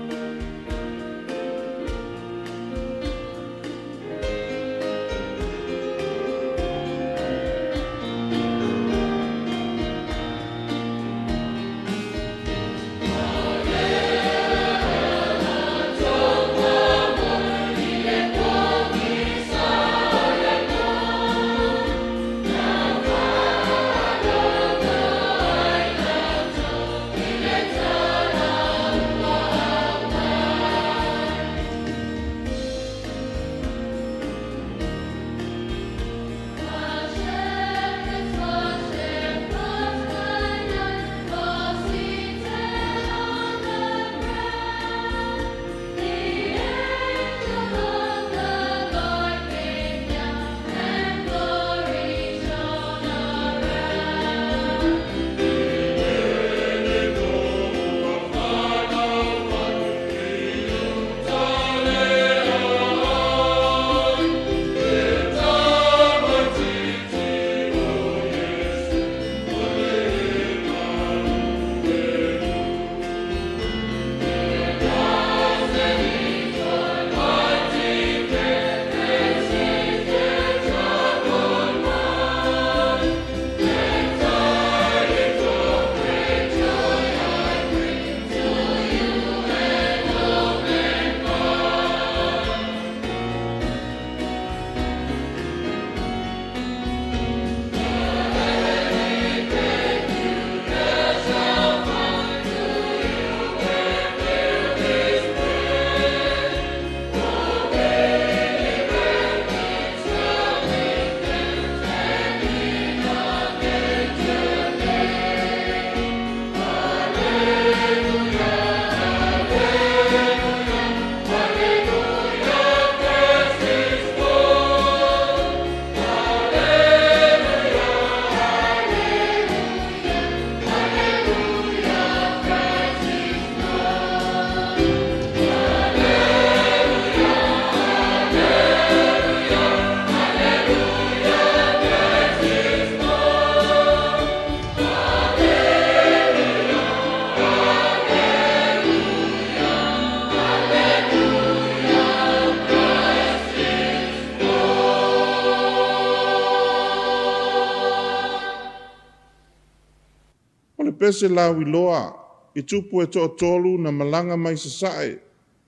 pese lauiloa i tupu e toatolu na malaga mai sasae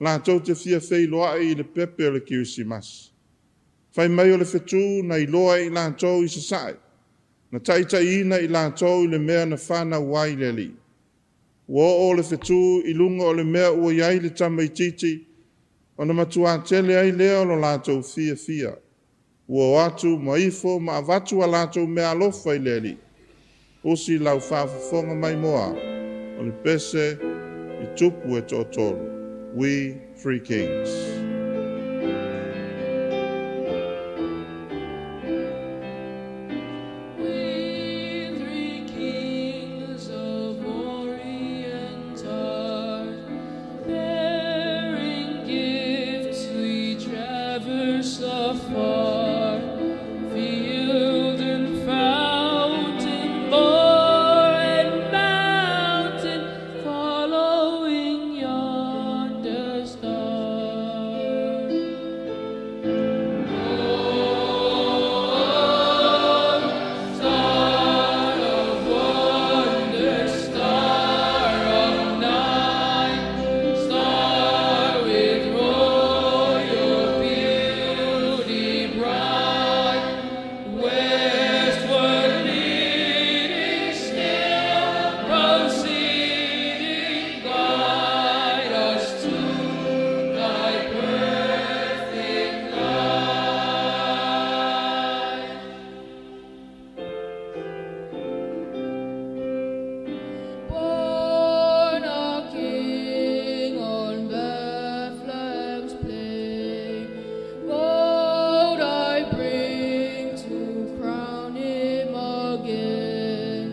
latou te fia feiloai i le pepe o le Kerisimasi. Fai mai o le fetu na iloa e i latou i sasae, na taitaiina i latou i le mea na fanau ai le alii. Ua oo le fetu i luga o le mea ua i ai le tamaitiiti, ona matua tele ai lea o lo latou fiafia. Ua o atu ma ifo ma avatu a latou meaalofa i le Alii. Usi lau faafofoga maimoa o le pese i tupu e toatolu. We Three Kings. We three kings of Orient are, bearing gifts we traverse afar, field and fountain, moor and mountain, following yonder star. Oh, star of wonder, star of night, star with royal beauty bright, westward leading, still proceeding, guide us to thy perfect light. Born a king on Bethlehem's plain, gold I bring to crown him again.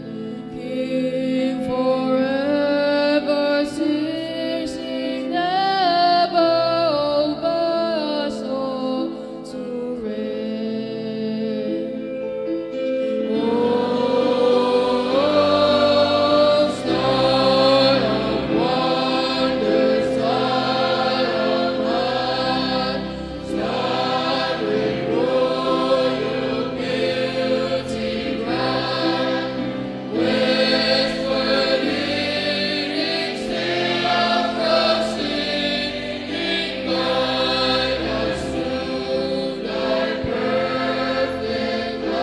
King forever, ceasing never over us all to reign. Oh, star of wonder, star of light, star with royal beauty bright, westward leading, still proceeding, guide us to thy perfect light.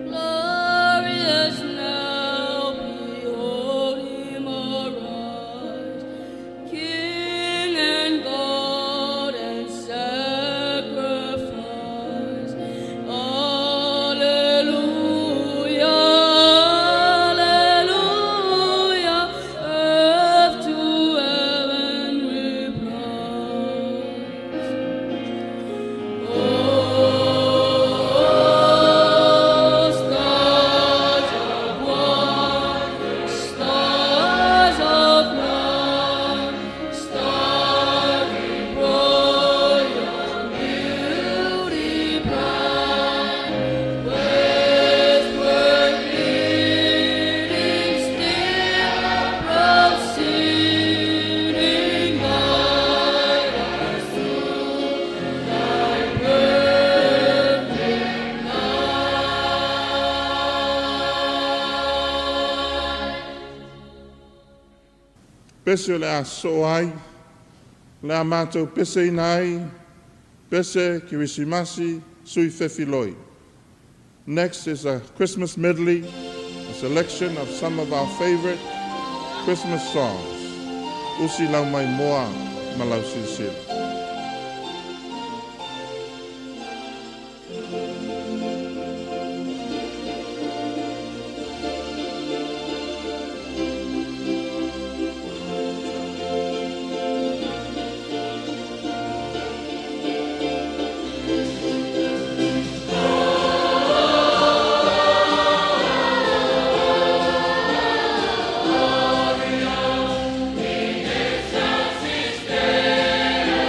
Glorious now, behold him arise, King and God and sacrifice. Alleluia, alleluia, earth to heaven replies. Oh, stars of wonder, stars of love, star in royal beauty bright, westward leading, still proceeding, guide us to thy perfect light. Pese o le a soo ai, le a matou peseina ai, pese Kerisimasi sui fefiloi. Next is a Christmas medley, a selection of some of our favorite Christmas songs. Usi lau maimoa ma lau silasila. Excelsis Deo.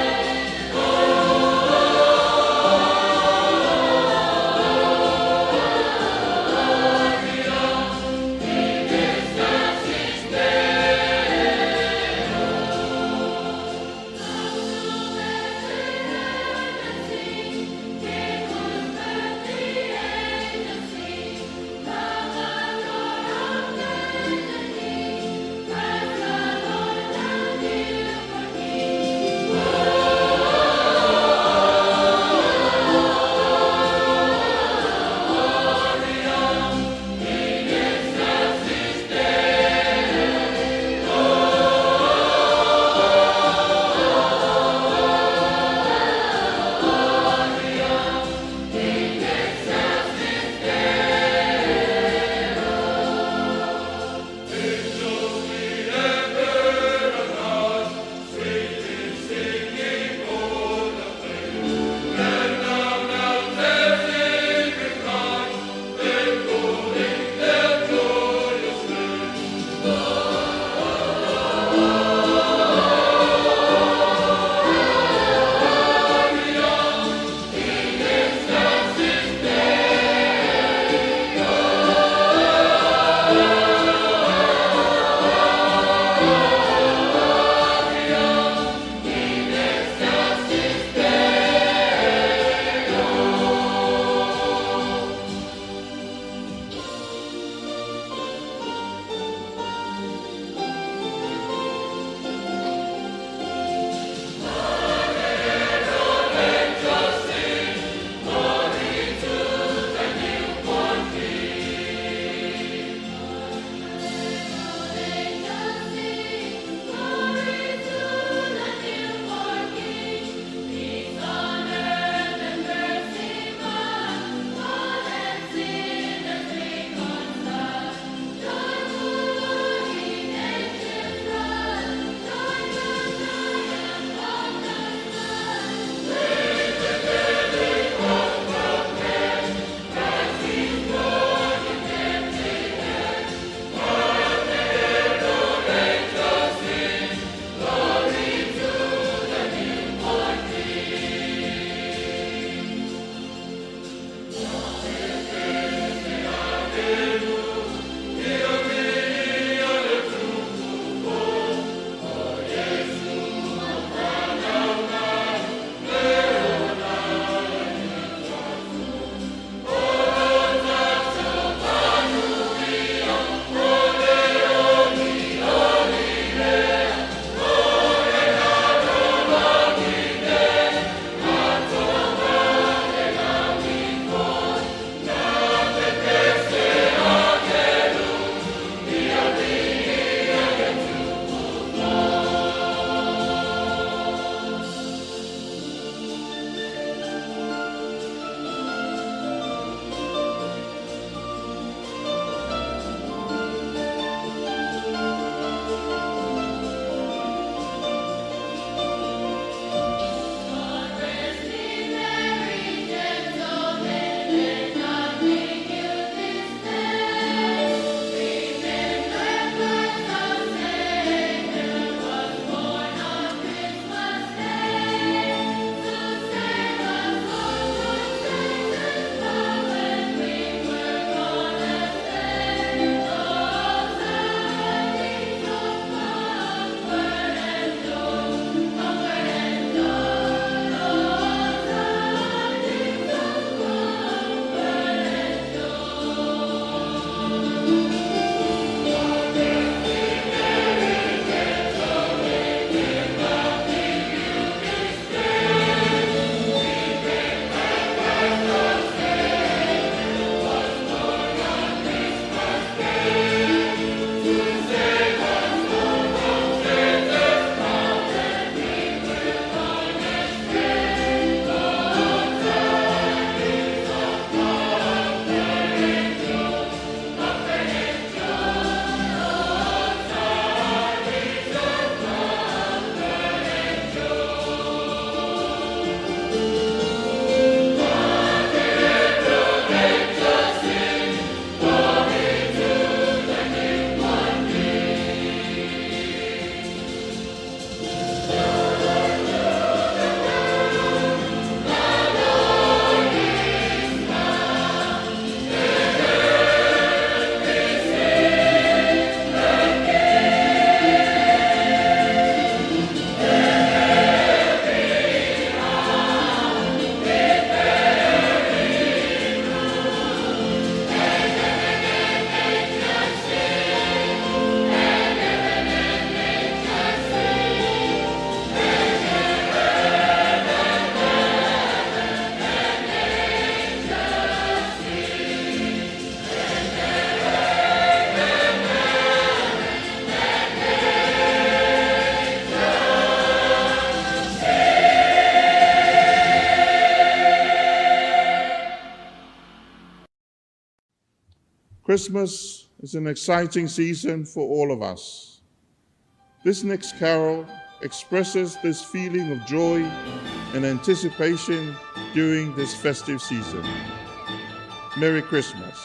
Christmas is an exciting season for all of us. This next carol expresses this feeling of joy and anticipation during this festive season. Merry Christmas.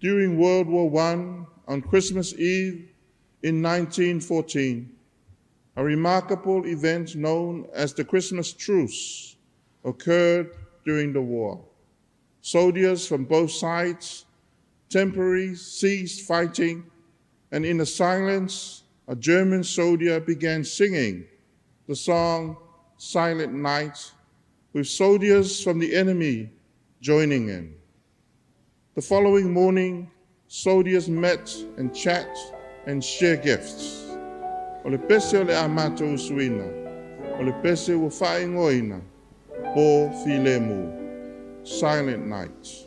During World War I, on Christmas Eve in 1914, a remarkable event known as the Christmas Truce occurred during the war. Soldiers from both sides temporarily ceased fighting, and in the silence, a German soldier began singing the song Silent Night, with soldiers from the enemy joining in. The following morning, soldiers met and chat and share gifts. O le pese o le a mātou usuina, o le pese ua whaingoina, po filemu, Silent Night.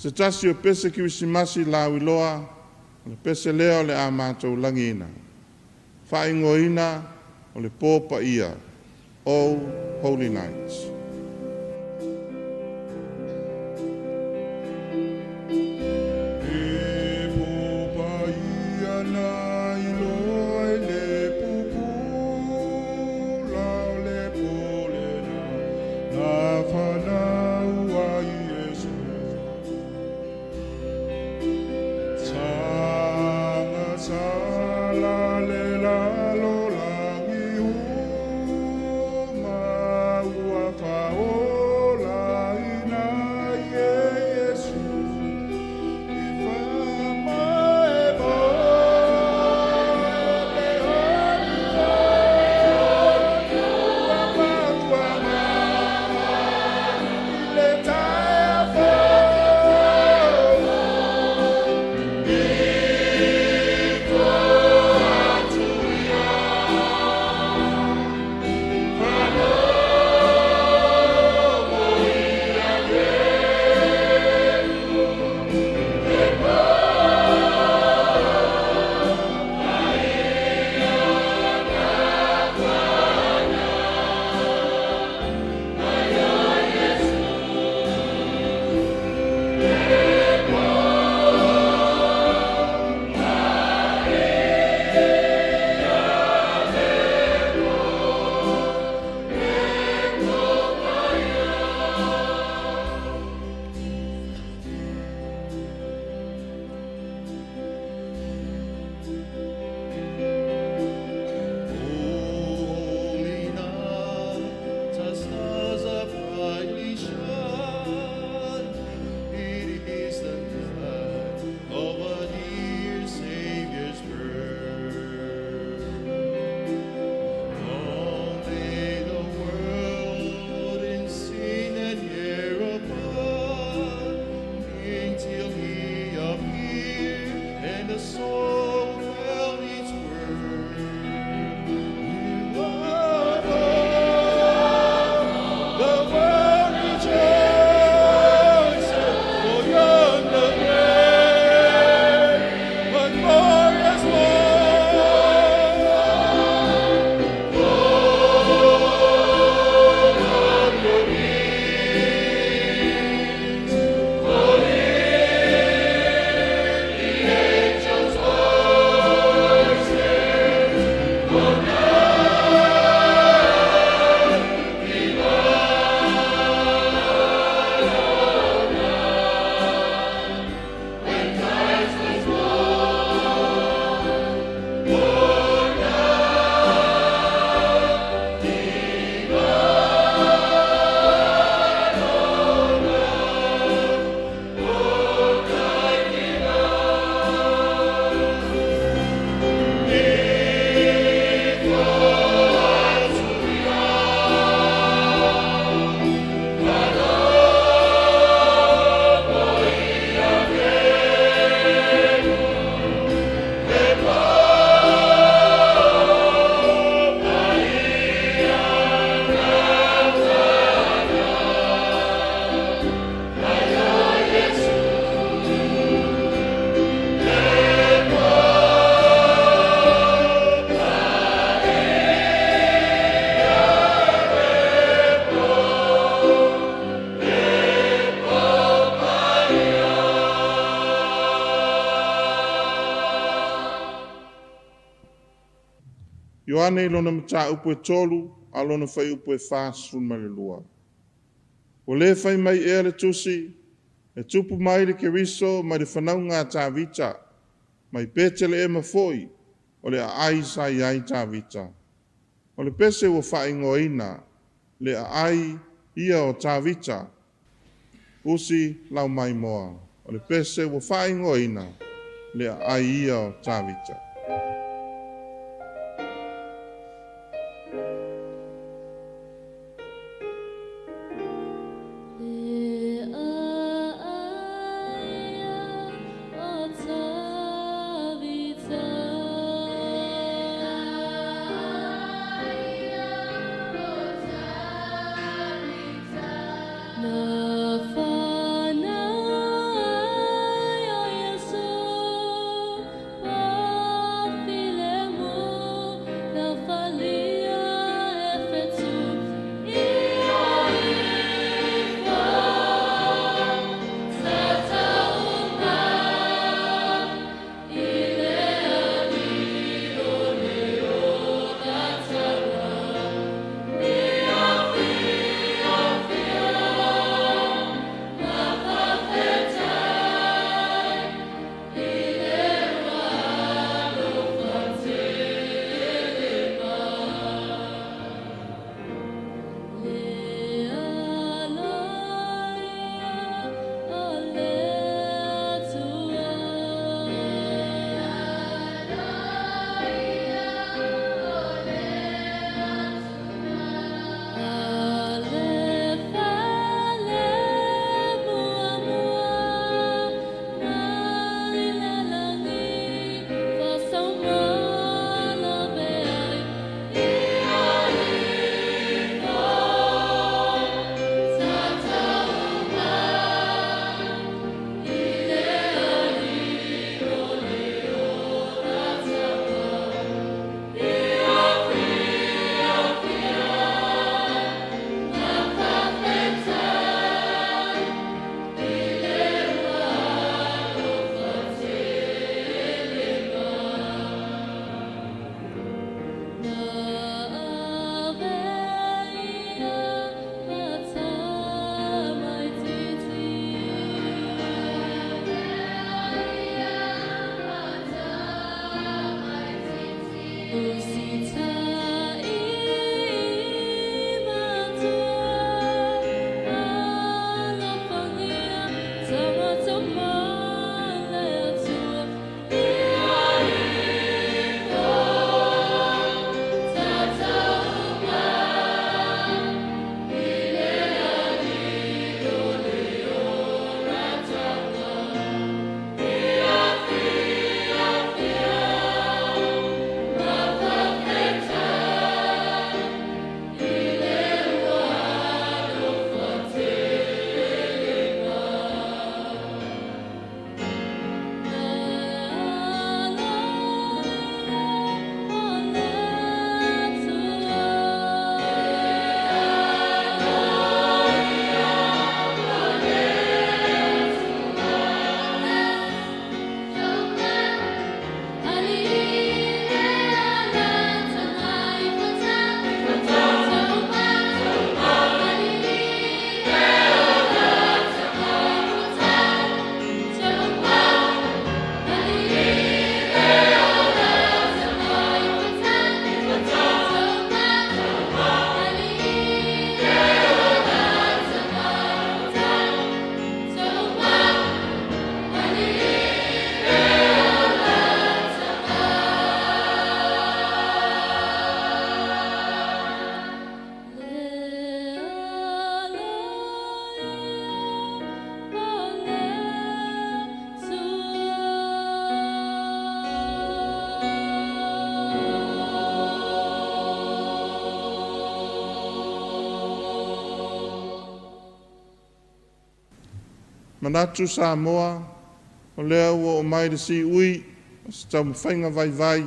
Se tasi o pese Kerisimasi lauiloa, o le pese lea o le a matou lagiina. Faaigoaina o le Po Paia, O Holy Night. E po paia na iloa i le pupula o le po lena na fanau ai Iesu. Saga sala le lalolagi uma ua faaolaina ai e Iesu i faamaemoe le olioli ua maua mai i le taeao fou. O holy night, the stars are brightly shine. It is the night of our dear Savior's birth. Long lay the world in sin and error pining till he appeared and the soul felt its worth. You are born, the world rejoices, for yonder great but glorious morn. Ioane i lona mataupu e 3 a lona fuaiupu e 42. Ua le fai mai ea le Tusi, e tupu mai le Keriso mai le fanauga a Tavita, mai Peteleema foi o le aai sa i ai Tavita. O le pese ua faaigoaina le aai ia o Tavita, usi laumaimoa. O le pese ua faaigoaina le aai ia o Tavita. Le aai o Tavita. Na fanau Manatu Samoa, o lea ua oo mai le siui o se taumafaiga vaivai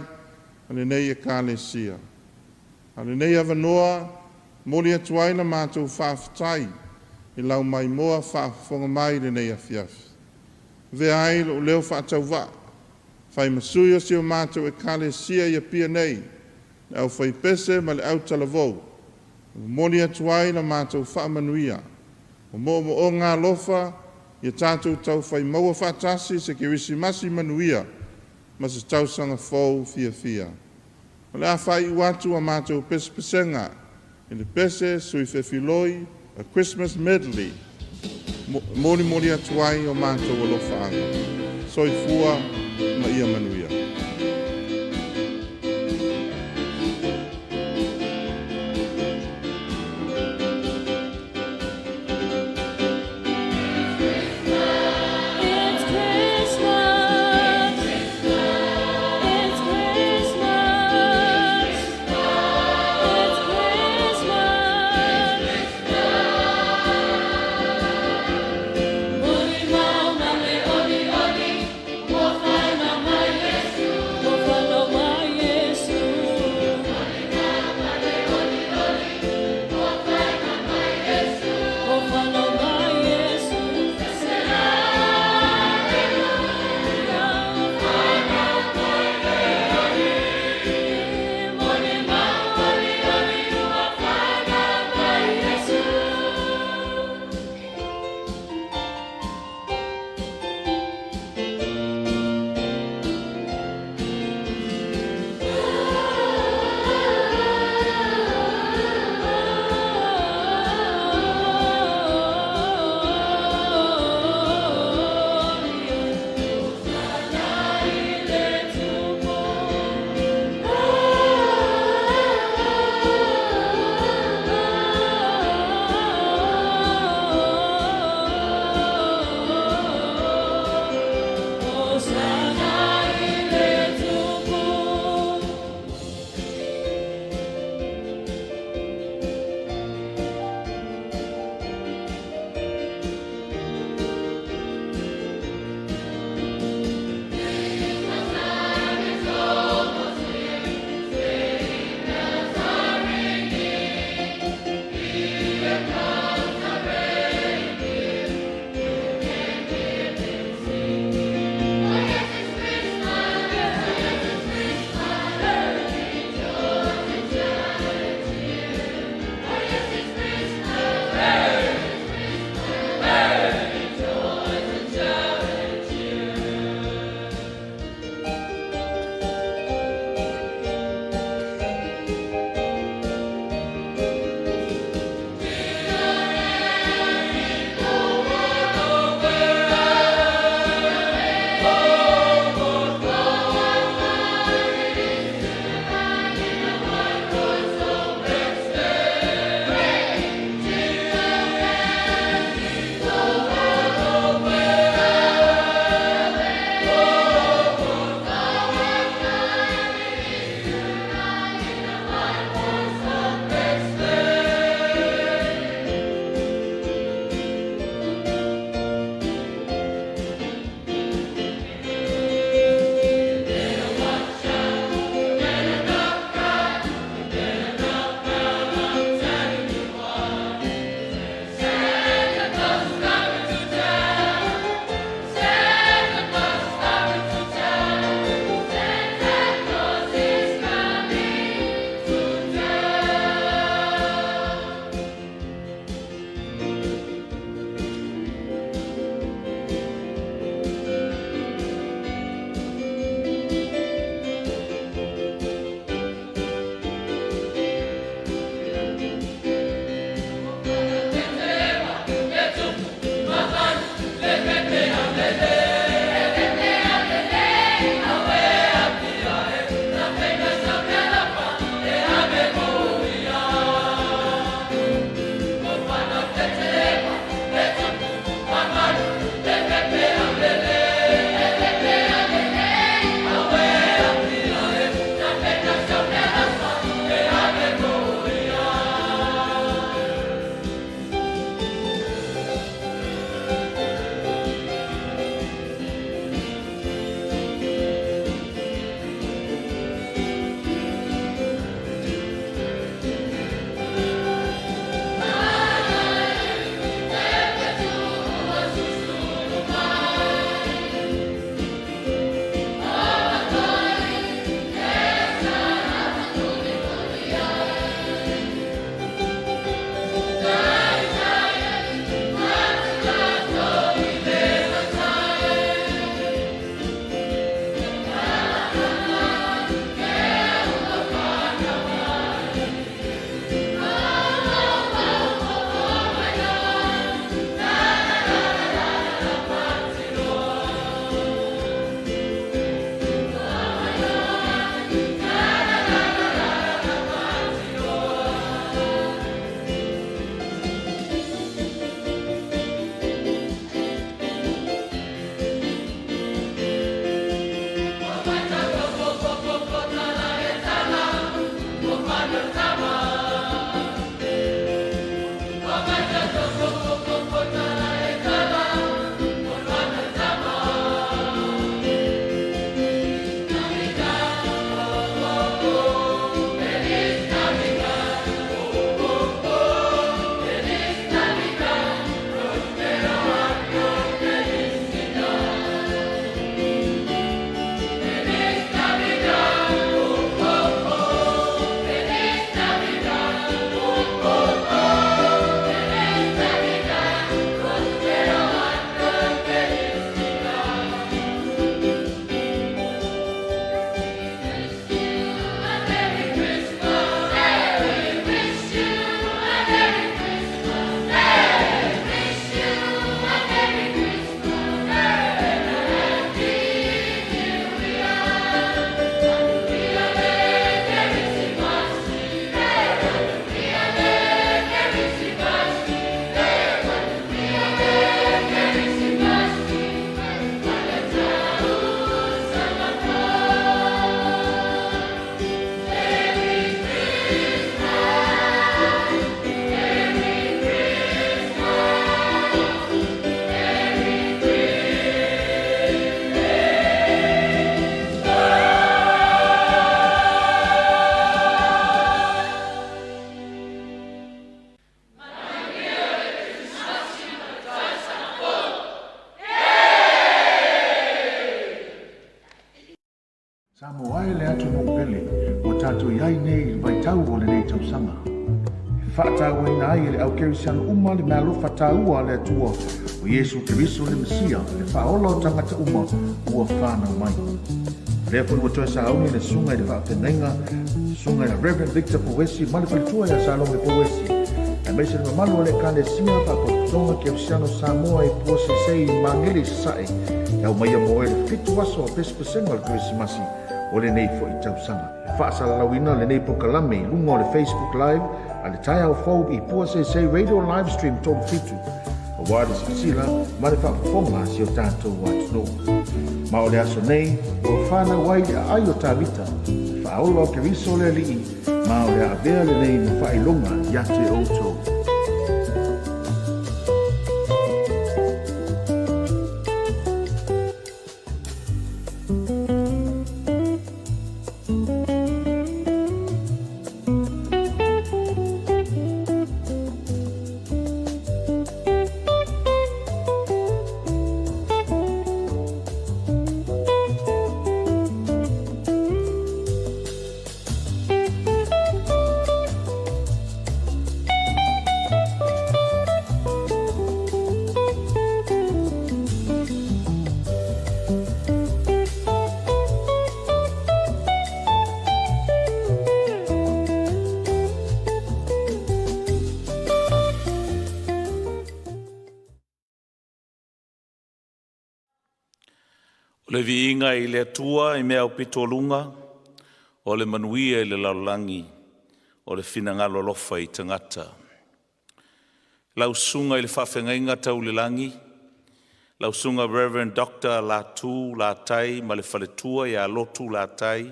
a lenei Ekalesia. A o lenei avanoa e momoli atu ai la matou faafetai i lau maimoa faafofoga mai i lenei afiafi. Avea ai lou leo faatauvaa, fai ma sui o si o matou Ekalesia i Apia nei, le aufaipese ma le autalavou, e momoli atu ai la matou faamanuia. O moomooga alofa ia tatou taufai maua faatasi se Kerisimasi manuia ma se tausaga fou fiafia. O le a faaiu atu a matou pesepesega i le pese Sui Fefiloi, A Christmas Medley, molimoli atu ai o matou alofaaga. Soifua ma ia manuia. It's Christmas. It's Christmas. It's Christmas. Muli mau na le oli oli, ua whaina mai Yesu. atunuu pele ua tatou i ai nei i le vaitau o lenei tausaga. E faatauaina ai e le au Kerisiano uma le meaalofa taua a le Atua o Iesu Keriso le Mesia, le Faaola o tagata uma ua fanau mai. O lea foi ua toe sauni le Susuga i le Faafeagaiga, Susuga ia Rev. Victor Pouesi ma le faletua ia Salome Pouesi, aemaise le mamalu o le Ekalesia Faapotopotoga Kerisiano Samoa i Puaseisei i Magele i Sasae, e aumaia mo oe le fitu aso o pesepesega o le Kerisimasi o lenei foi tausaga. E faasalalauina lenei polokalame i luga o le Facebook Live a le Taeao Fou i Puaseisei Radio Live Stream 37, aua le silasila ma le faafofoga a si o tatou atunuu. Ma o le aso nei, ua fanau ai le aai o Tavita, le faaola o Keriso le Alii, ma o le a avea lenei ma faailoga ia te outou. O le viiga i le Atua i mea aupito o luga, o le manuia i le lalolagi, o le finagalo alofa i tagata. Lau Susuga i le Faafeagaiga tau i le Lagi, lau Susuga Rev. Doctor Latu Latai ma le faletua ia Lotu Latai,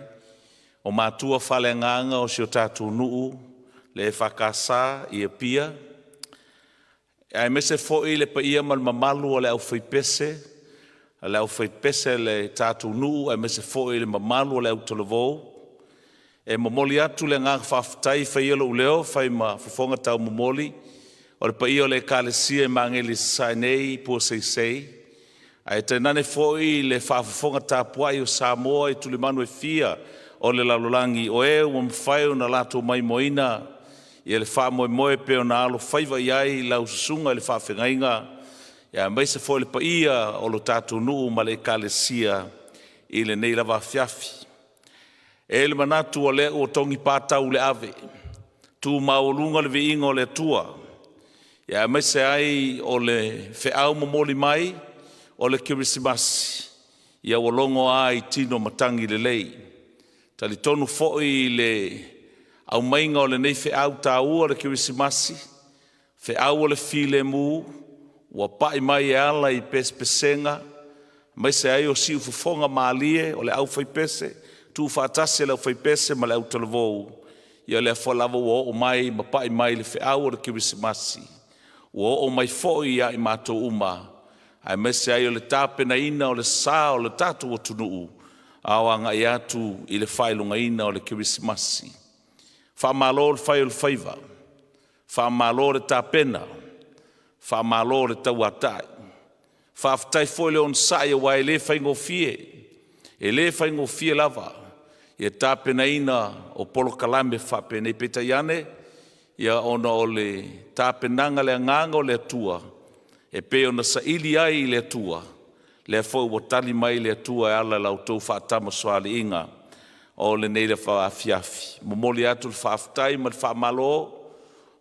o matua faaleagaga o si o tatou nuu le EFKS i Apia, aemaise foi le paia ma le mamalu o le aufaipese, le aufaipese a le tatou nuu aemaise foi le mamalu o le autalavou. E momoli atu le agaga faafetai e fai ai lou leo fai ma fofoga taumomoli o le paia o le Ekalesia i Magele i Sasae nei i Puaseisei, ae tainane foi le faafofoga tapuai o Samoa i tulimanu e fia o le lalolagi o e ua mafai ona latou maimoaina ia le faamoemoe pei ona alofaiva i ai lau susuga i le faafeagaiga, aemaise foi le paia o lo tatou nuu ma le Ekalesia i lenei lava afiafi. E i ai le manatu o lea ua togi patau le ave, tu maualuga le viiga o le Atua, aemaise ai o le feau momoli mai o le Kerisimasi, ia ua logo a i tino matagi lelei. Talitonu foi i le aumaiga o lenei feau taua o le Kerisimasi, feau o le filemu, ua pai mai e ala i pesepesega, aemaise ai o siufofoga malie o le aufaipese, tuufaatasi e le aufaipese ma le autalavou, ia lea foi lava ua oo mai ma pai mai le feau o le Kerisimasi, ua oo mai foi ia i matou uma, aemaise ai o le tapenaina o le sa o le tatou atunuu a o agai atu i le faailogaina o le Kerisimasi. Faamalo le fai o le faiva. Faamalo le tapena, faamalo le tauatai. Faafetai foi le onosai aua e le faigofie, e le faigofie lava ia tapenaina o polokalame faapenei. Peitai ane, ia ona o le tapenaga le agaga o le Atua e pei ona saili ai i le Atua, lea foi ua tali mai le Atua e ala i la outou faatamasoaliiga o lenei afiafi. Momoli atu le faafetai ma le faamalo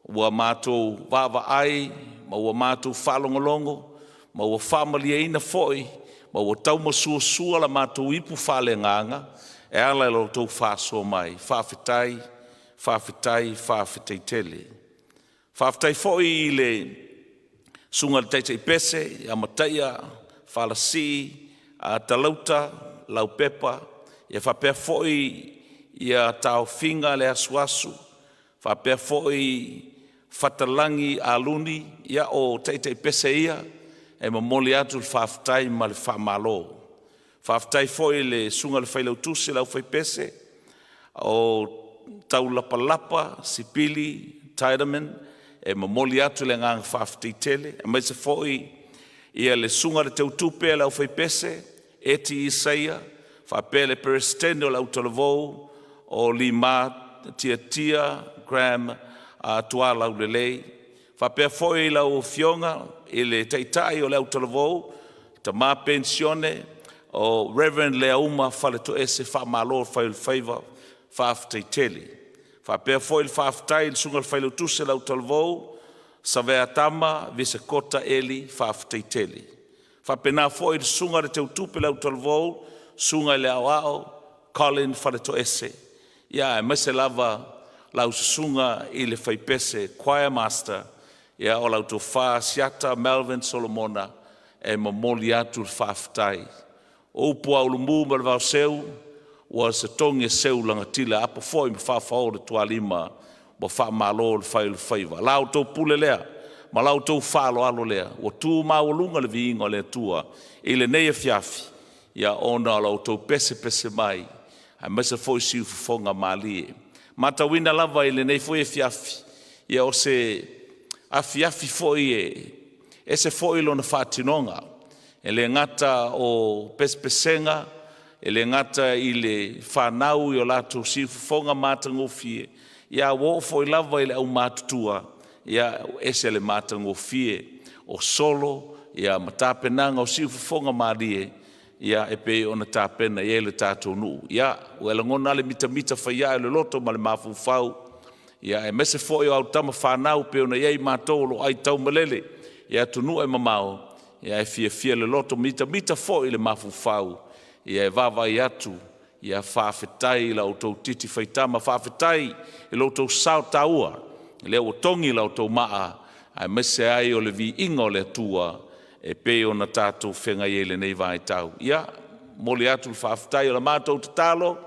ua matou vaavaai ma ua matou faalogologo ma ua faamalieina foi ma ua taumasuasua la matou ipu faaleagaga e ala i lo outou faasoa mai. Faafetai, faafetai, faafetai tele. Faafetai foi i le Susuga i le Taitai Pese ia Mataia Falasii Talauta Laupepa, ia faapea foi ia taofiga le asuasu, faapea foi Fatalagi Aluni, ia o Taitai Pese ia e momoli atu le faafetai ma le faamalo. Faafetai foi i le Susuga i le Failautusi o le Aufaipese o Taulapalapa Sipili Tiderman e momoli atu le agaga faafetai tele, aemaise foi ia le Susuga i le Teutupe a le Aufaipese Eti Isaia. Faapea le Peresetene o le Autalavou o Lima Tiatia Graham Tualaulelei. Faapea foi lau Afioga i le Taitai o le Autalavou, Tama Penisione o Reverend Leauma Faletoese, faamalo le fai o le faiva, faafetai tele. Faapea foi le faafetai i le Susuga i le Failautusi o le Autalavou, Saveatama Visekota Eli, faafetai tele. Faapena foi le Susuga i le Teutupe o le Autalavou, Susuga i le Aoao Colin Faletoese, ia aemaise lava lau Susuga i le Faipese Choir Master, ia o lau Tofa Asiata Melvin Solomona, e momoli atu le faafetai. O upu a Ulumu ma le Vaoseu, ua se togi e seu lagatila, apo foi ma faafaô le tualima, ua faamalo le fai o le faiva. La outou pule lea ma la outou faaaloalo lea ua tu maualuga le viiga o le Atua i lenei afiafi, ia ona o la outou pesepese mai aemaise foi siufofoga malie. Matauina lava i lenei foi afiafi, ia o se afiafi foi e ese foi lona faatinoga. E le gata o pesepesega, e le gata i le fanau i o latou siufofoga matagofie, ia ae ua oo foi lava i le aumatutua, ia ua ese le matagofie o solo ia ma tapenaga o siufofoga malie ia e pei ona tapena i ai le tatou nuu. Ia, ua e lagona lava le mitamita faiae o le loto ma le mafaufau, ia aemaise foi o au tama fanau pei ona i ai matou o lo o aitaumalele i atunuu e mamao, ia e fiafia le loto, mitamita foi le mafaufau e vaavaai atu. Ia faafetai i la outou titi faitama, faafetai i lo outou sao taua lea ua togi la outou maa aemaise ai o le viiga o le Atua e pei ona tatou feagai ai i lenei vaitau. Ia, momoli atu le faafetai. O le matou tatalo,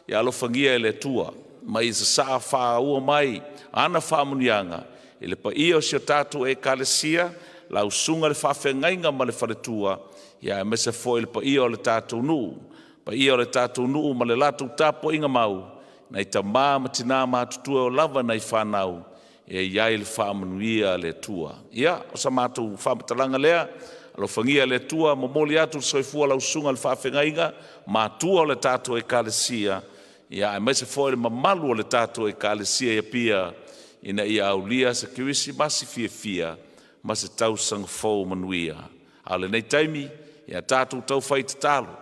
ia alofagia e le Atua ma ia sasaa faaua mai ana faamanuiaga i le paia o si o tatou Ekalesia, lau Susuga i le Faafeagaiga ma le faletua, ia aemaise foi le paia o le tatou nuu, paia o le tatou nuu ma le latou tapuaiga mau, nai tama ma tina matutua e oo lava i nai fanau, e i ai le faamanuia a le Atua. Ia, o sa matou faamatalaga lea, alofagia e le Atua, momoli atu le soifua o lau Susuga i le Faafeagaiga, matua o le tatou Ekalesia, ia aemaise foi le mamalu o le tatou Ekalesia i Apia, ina ia aulia se Kerisimasi fiafia ma se tausaga fou manuia. A o lenei taimi, ia tatou taufai tatalo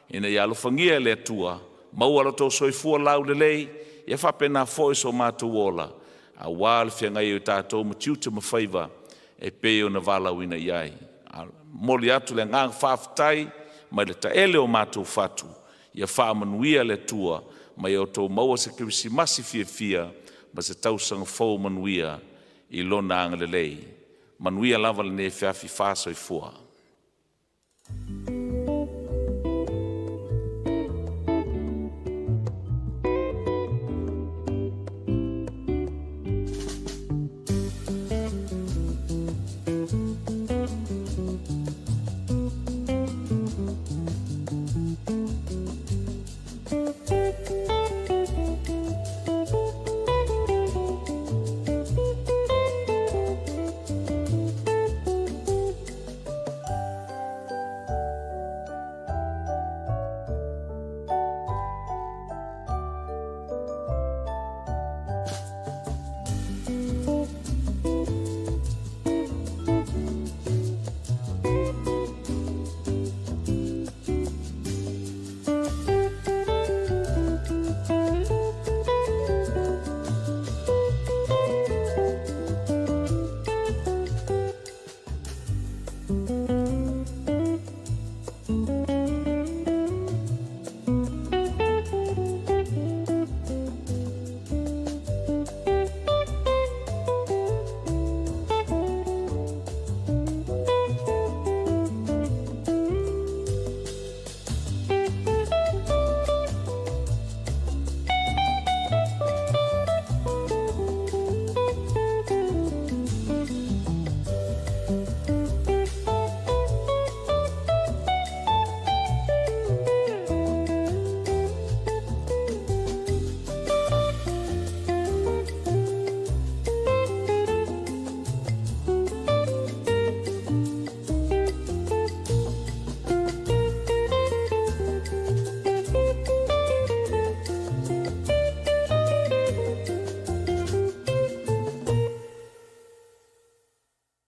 ina ia alofagia e le Atua, maua lo outou soifua laulelei, ia faapena foi so matou ola, aua le feagai ai o tatou ma tiute ma faiva e pei ona valaauina i ai. Momoli atu le agaga faafetai mai le taele o matou fatu, ia faamanuia le Atua ma ia outou maua se Kerisimasi fiafia ma se tausaga fou manuia i Lona agalelei. Manuia lava lenei afiafi. Fa soifua.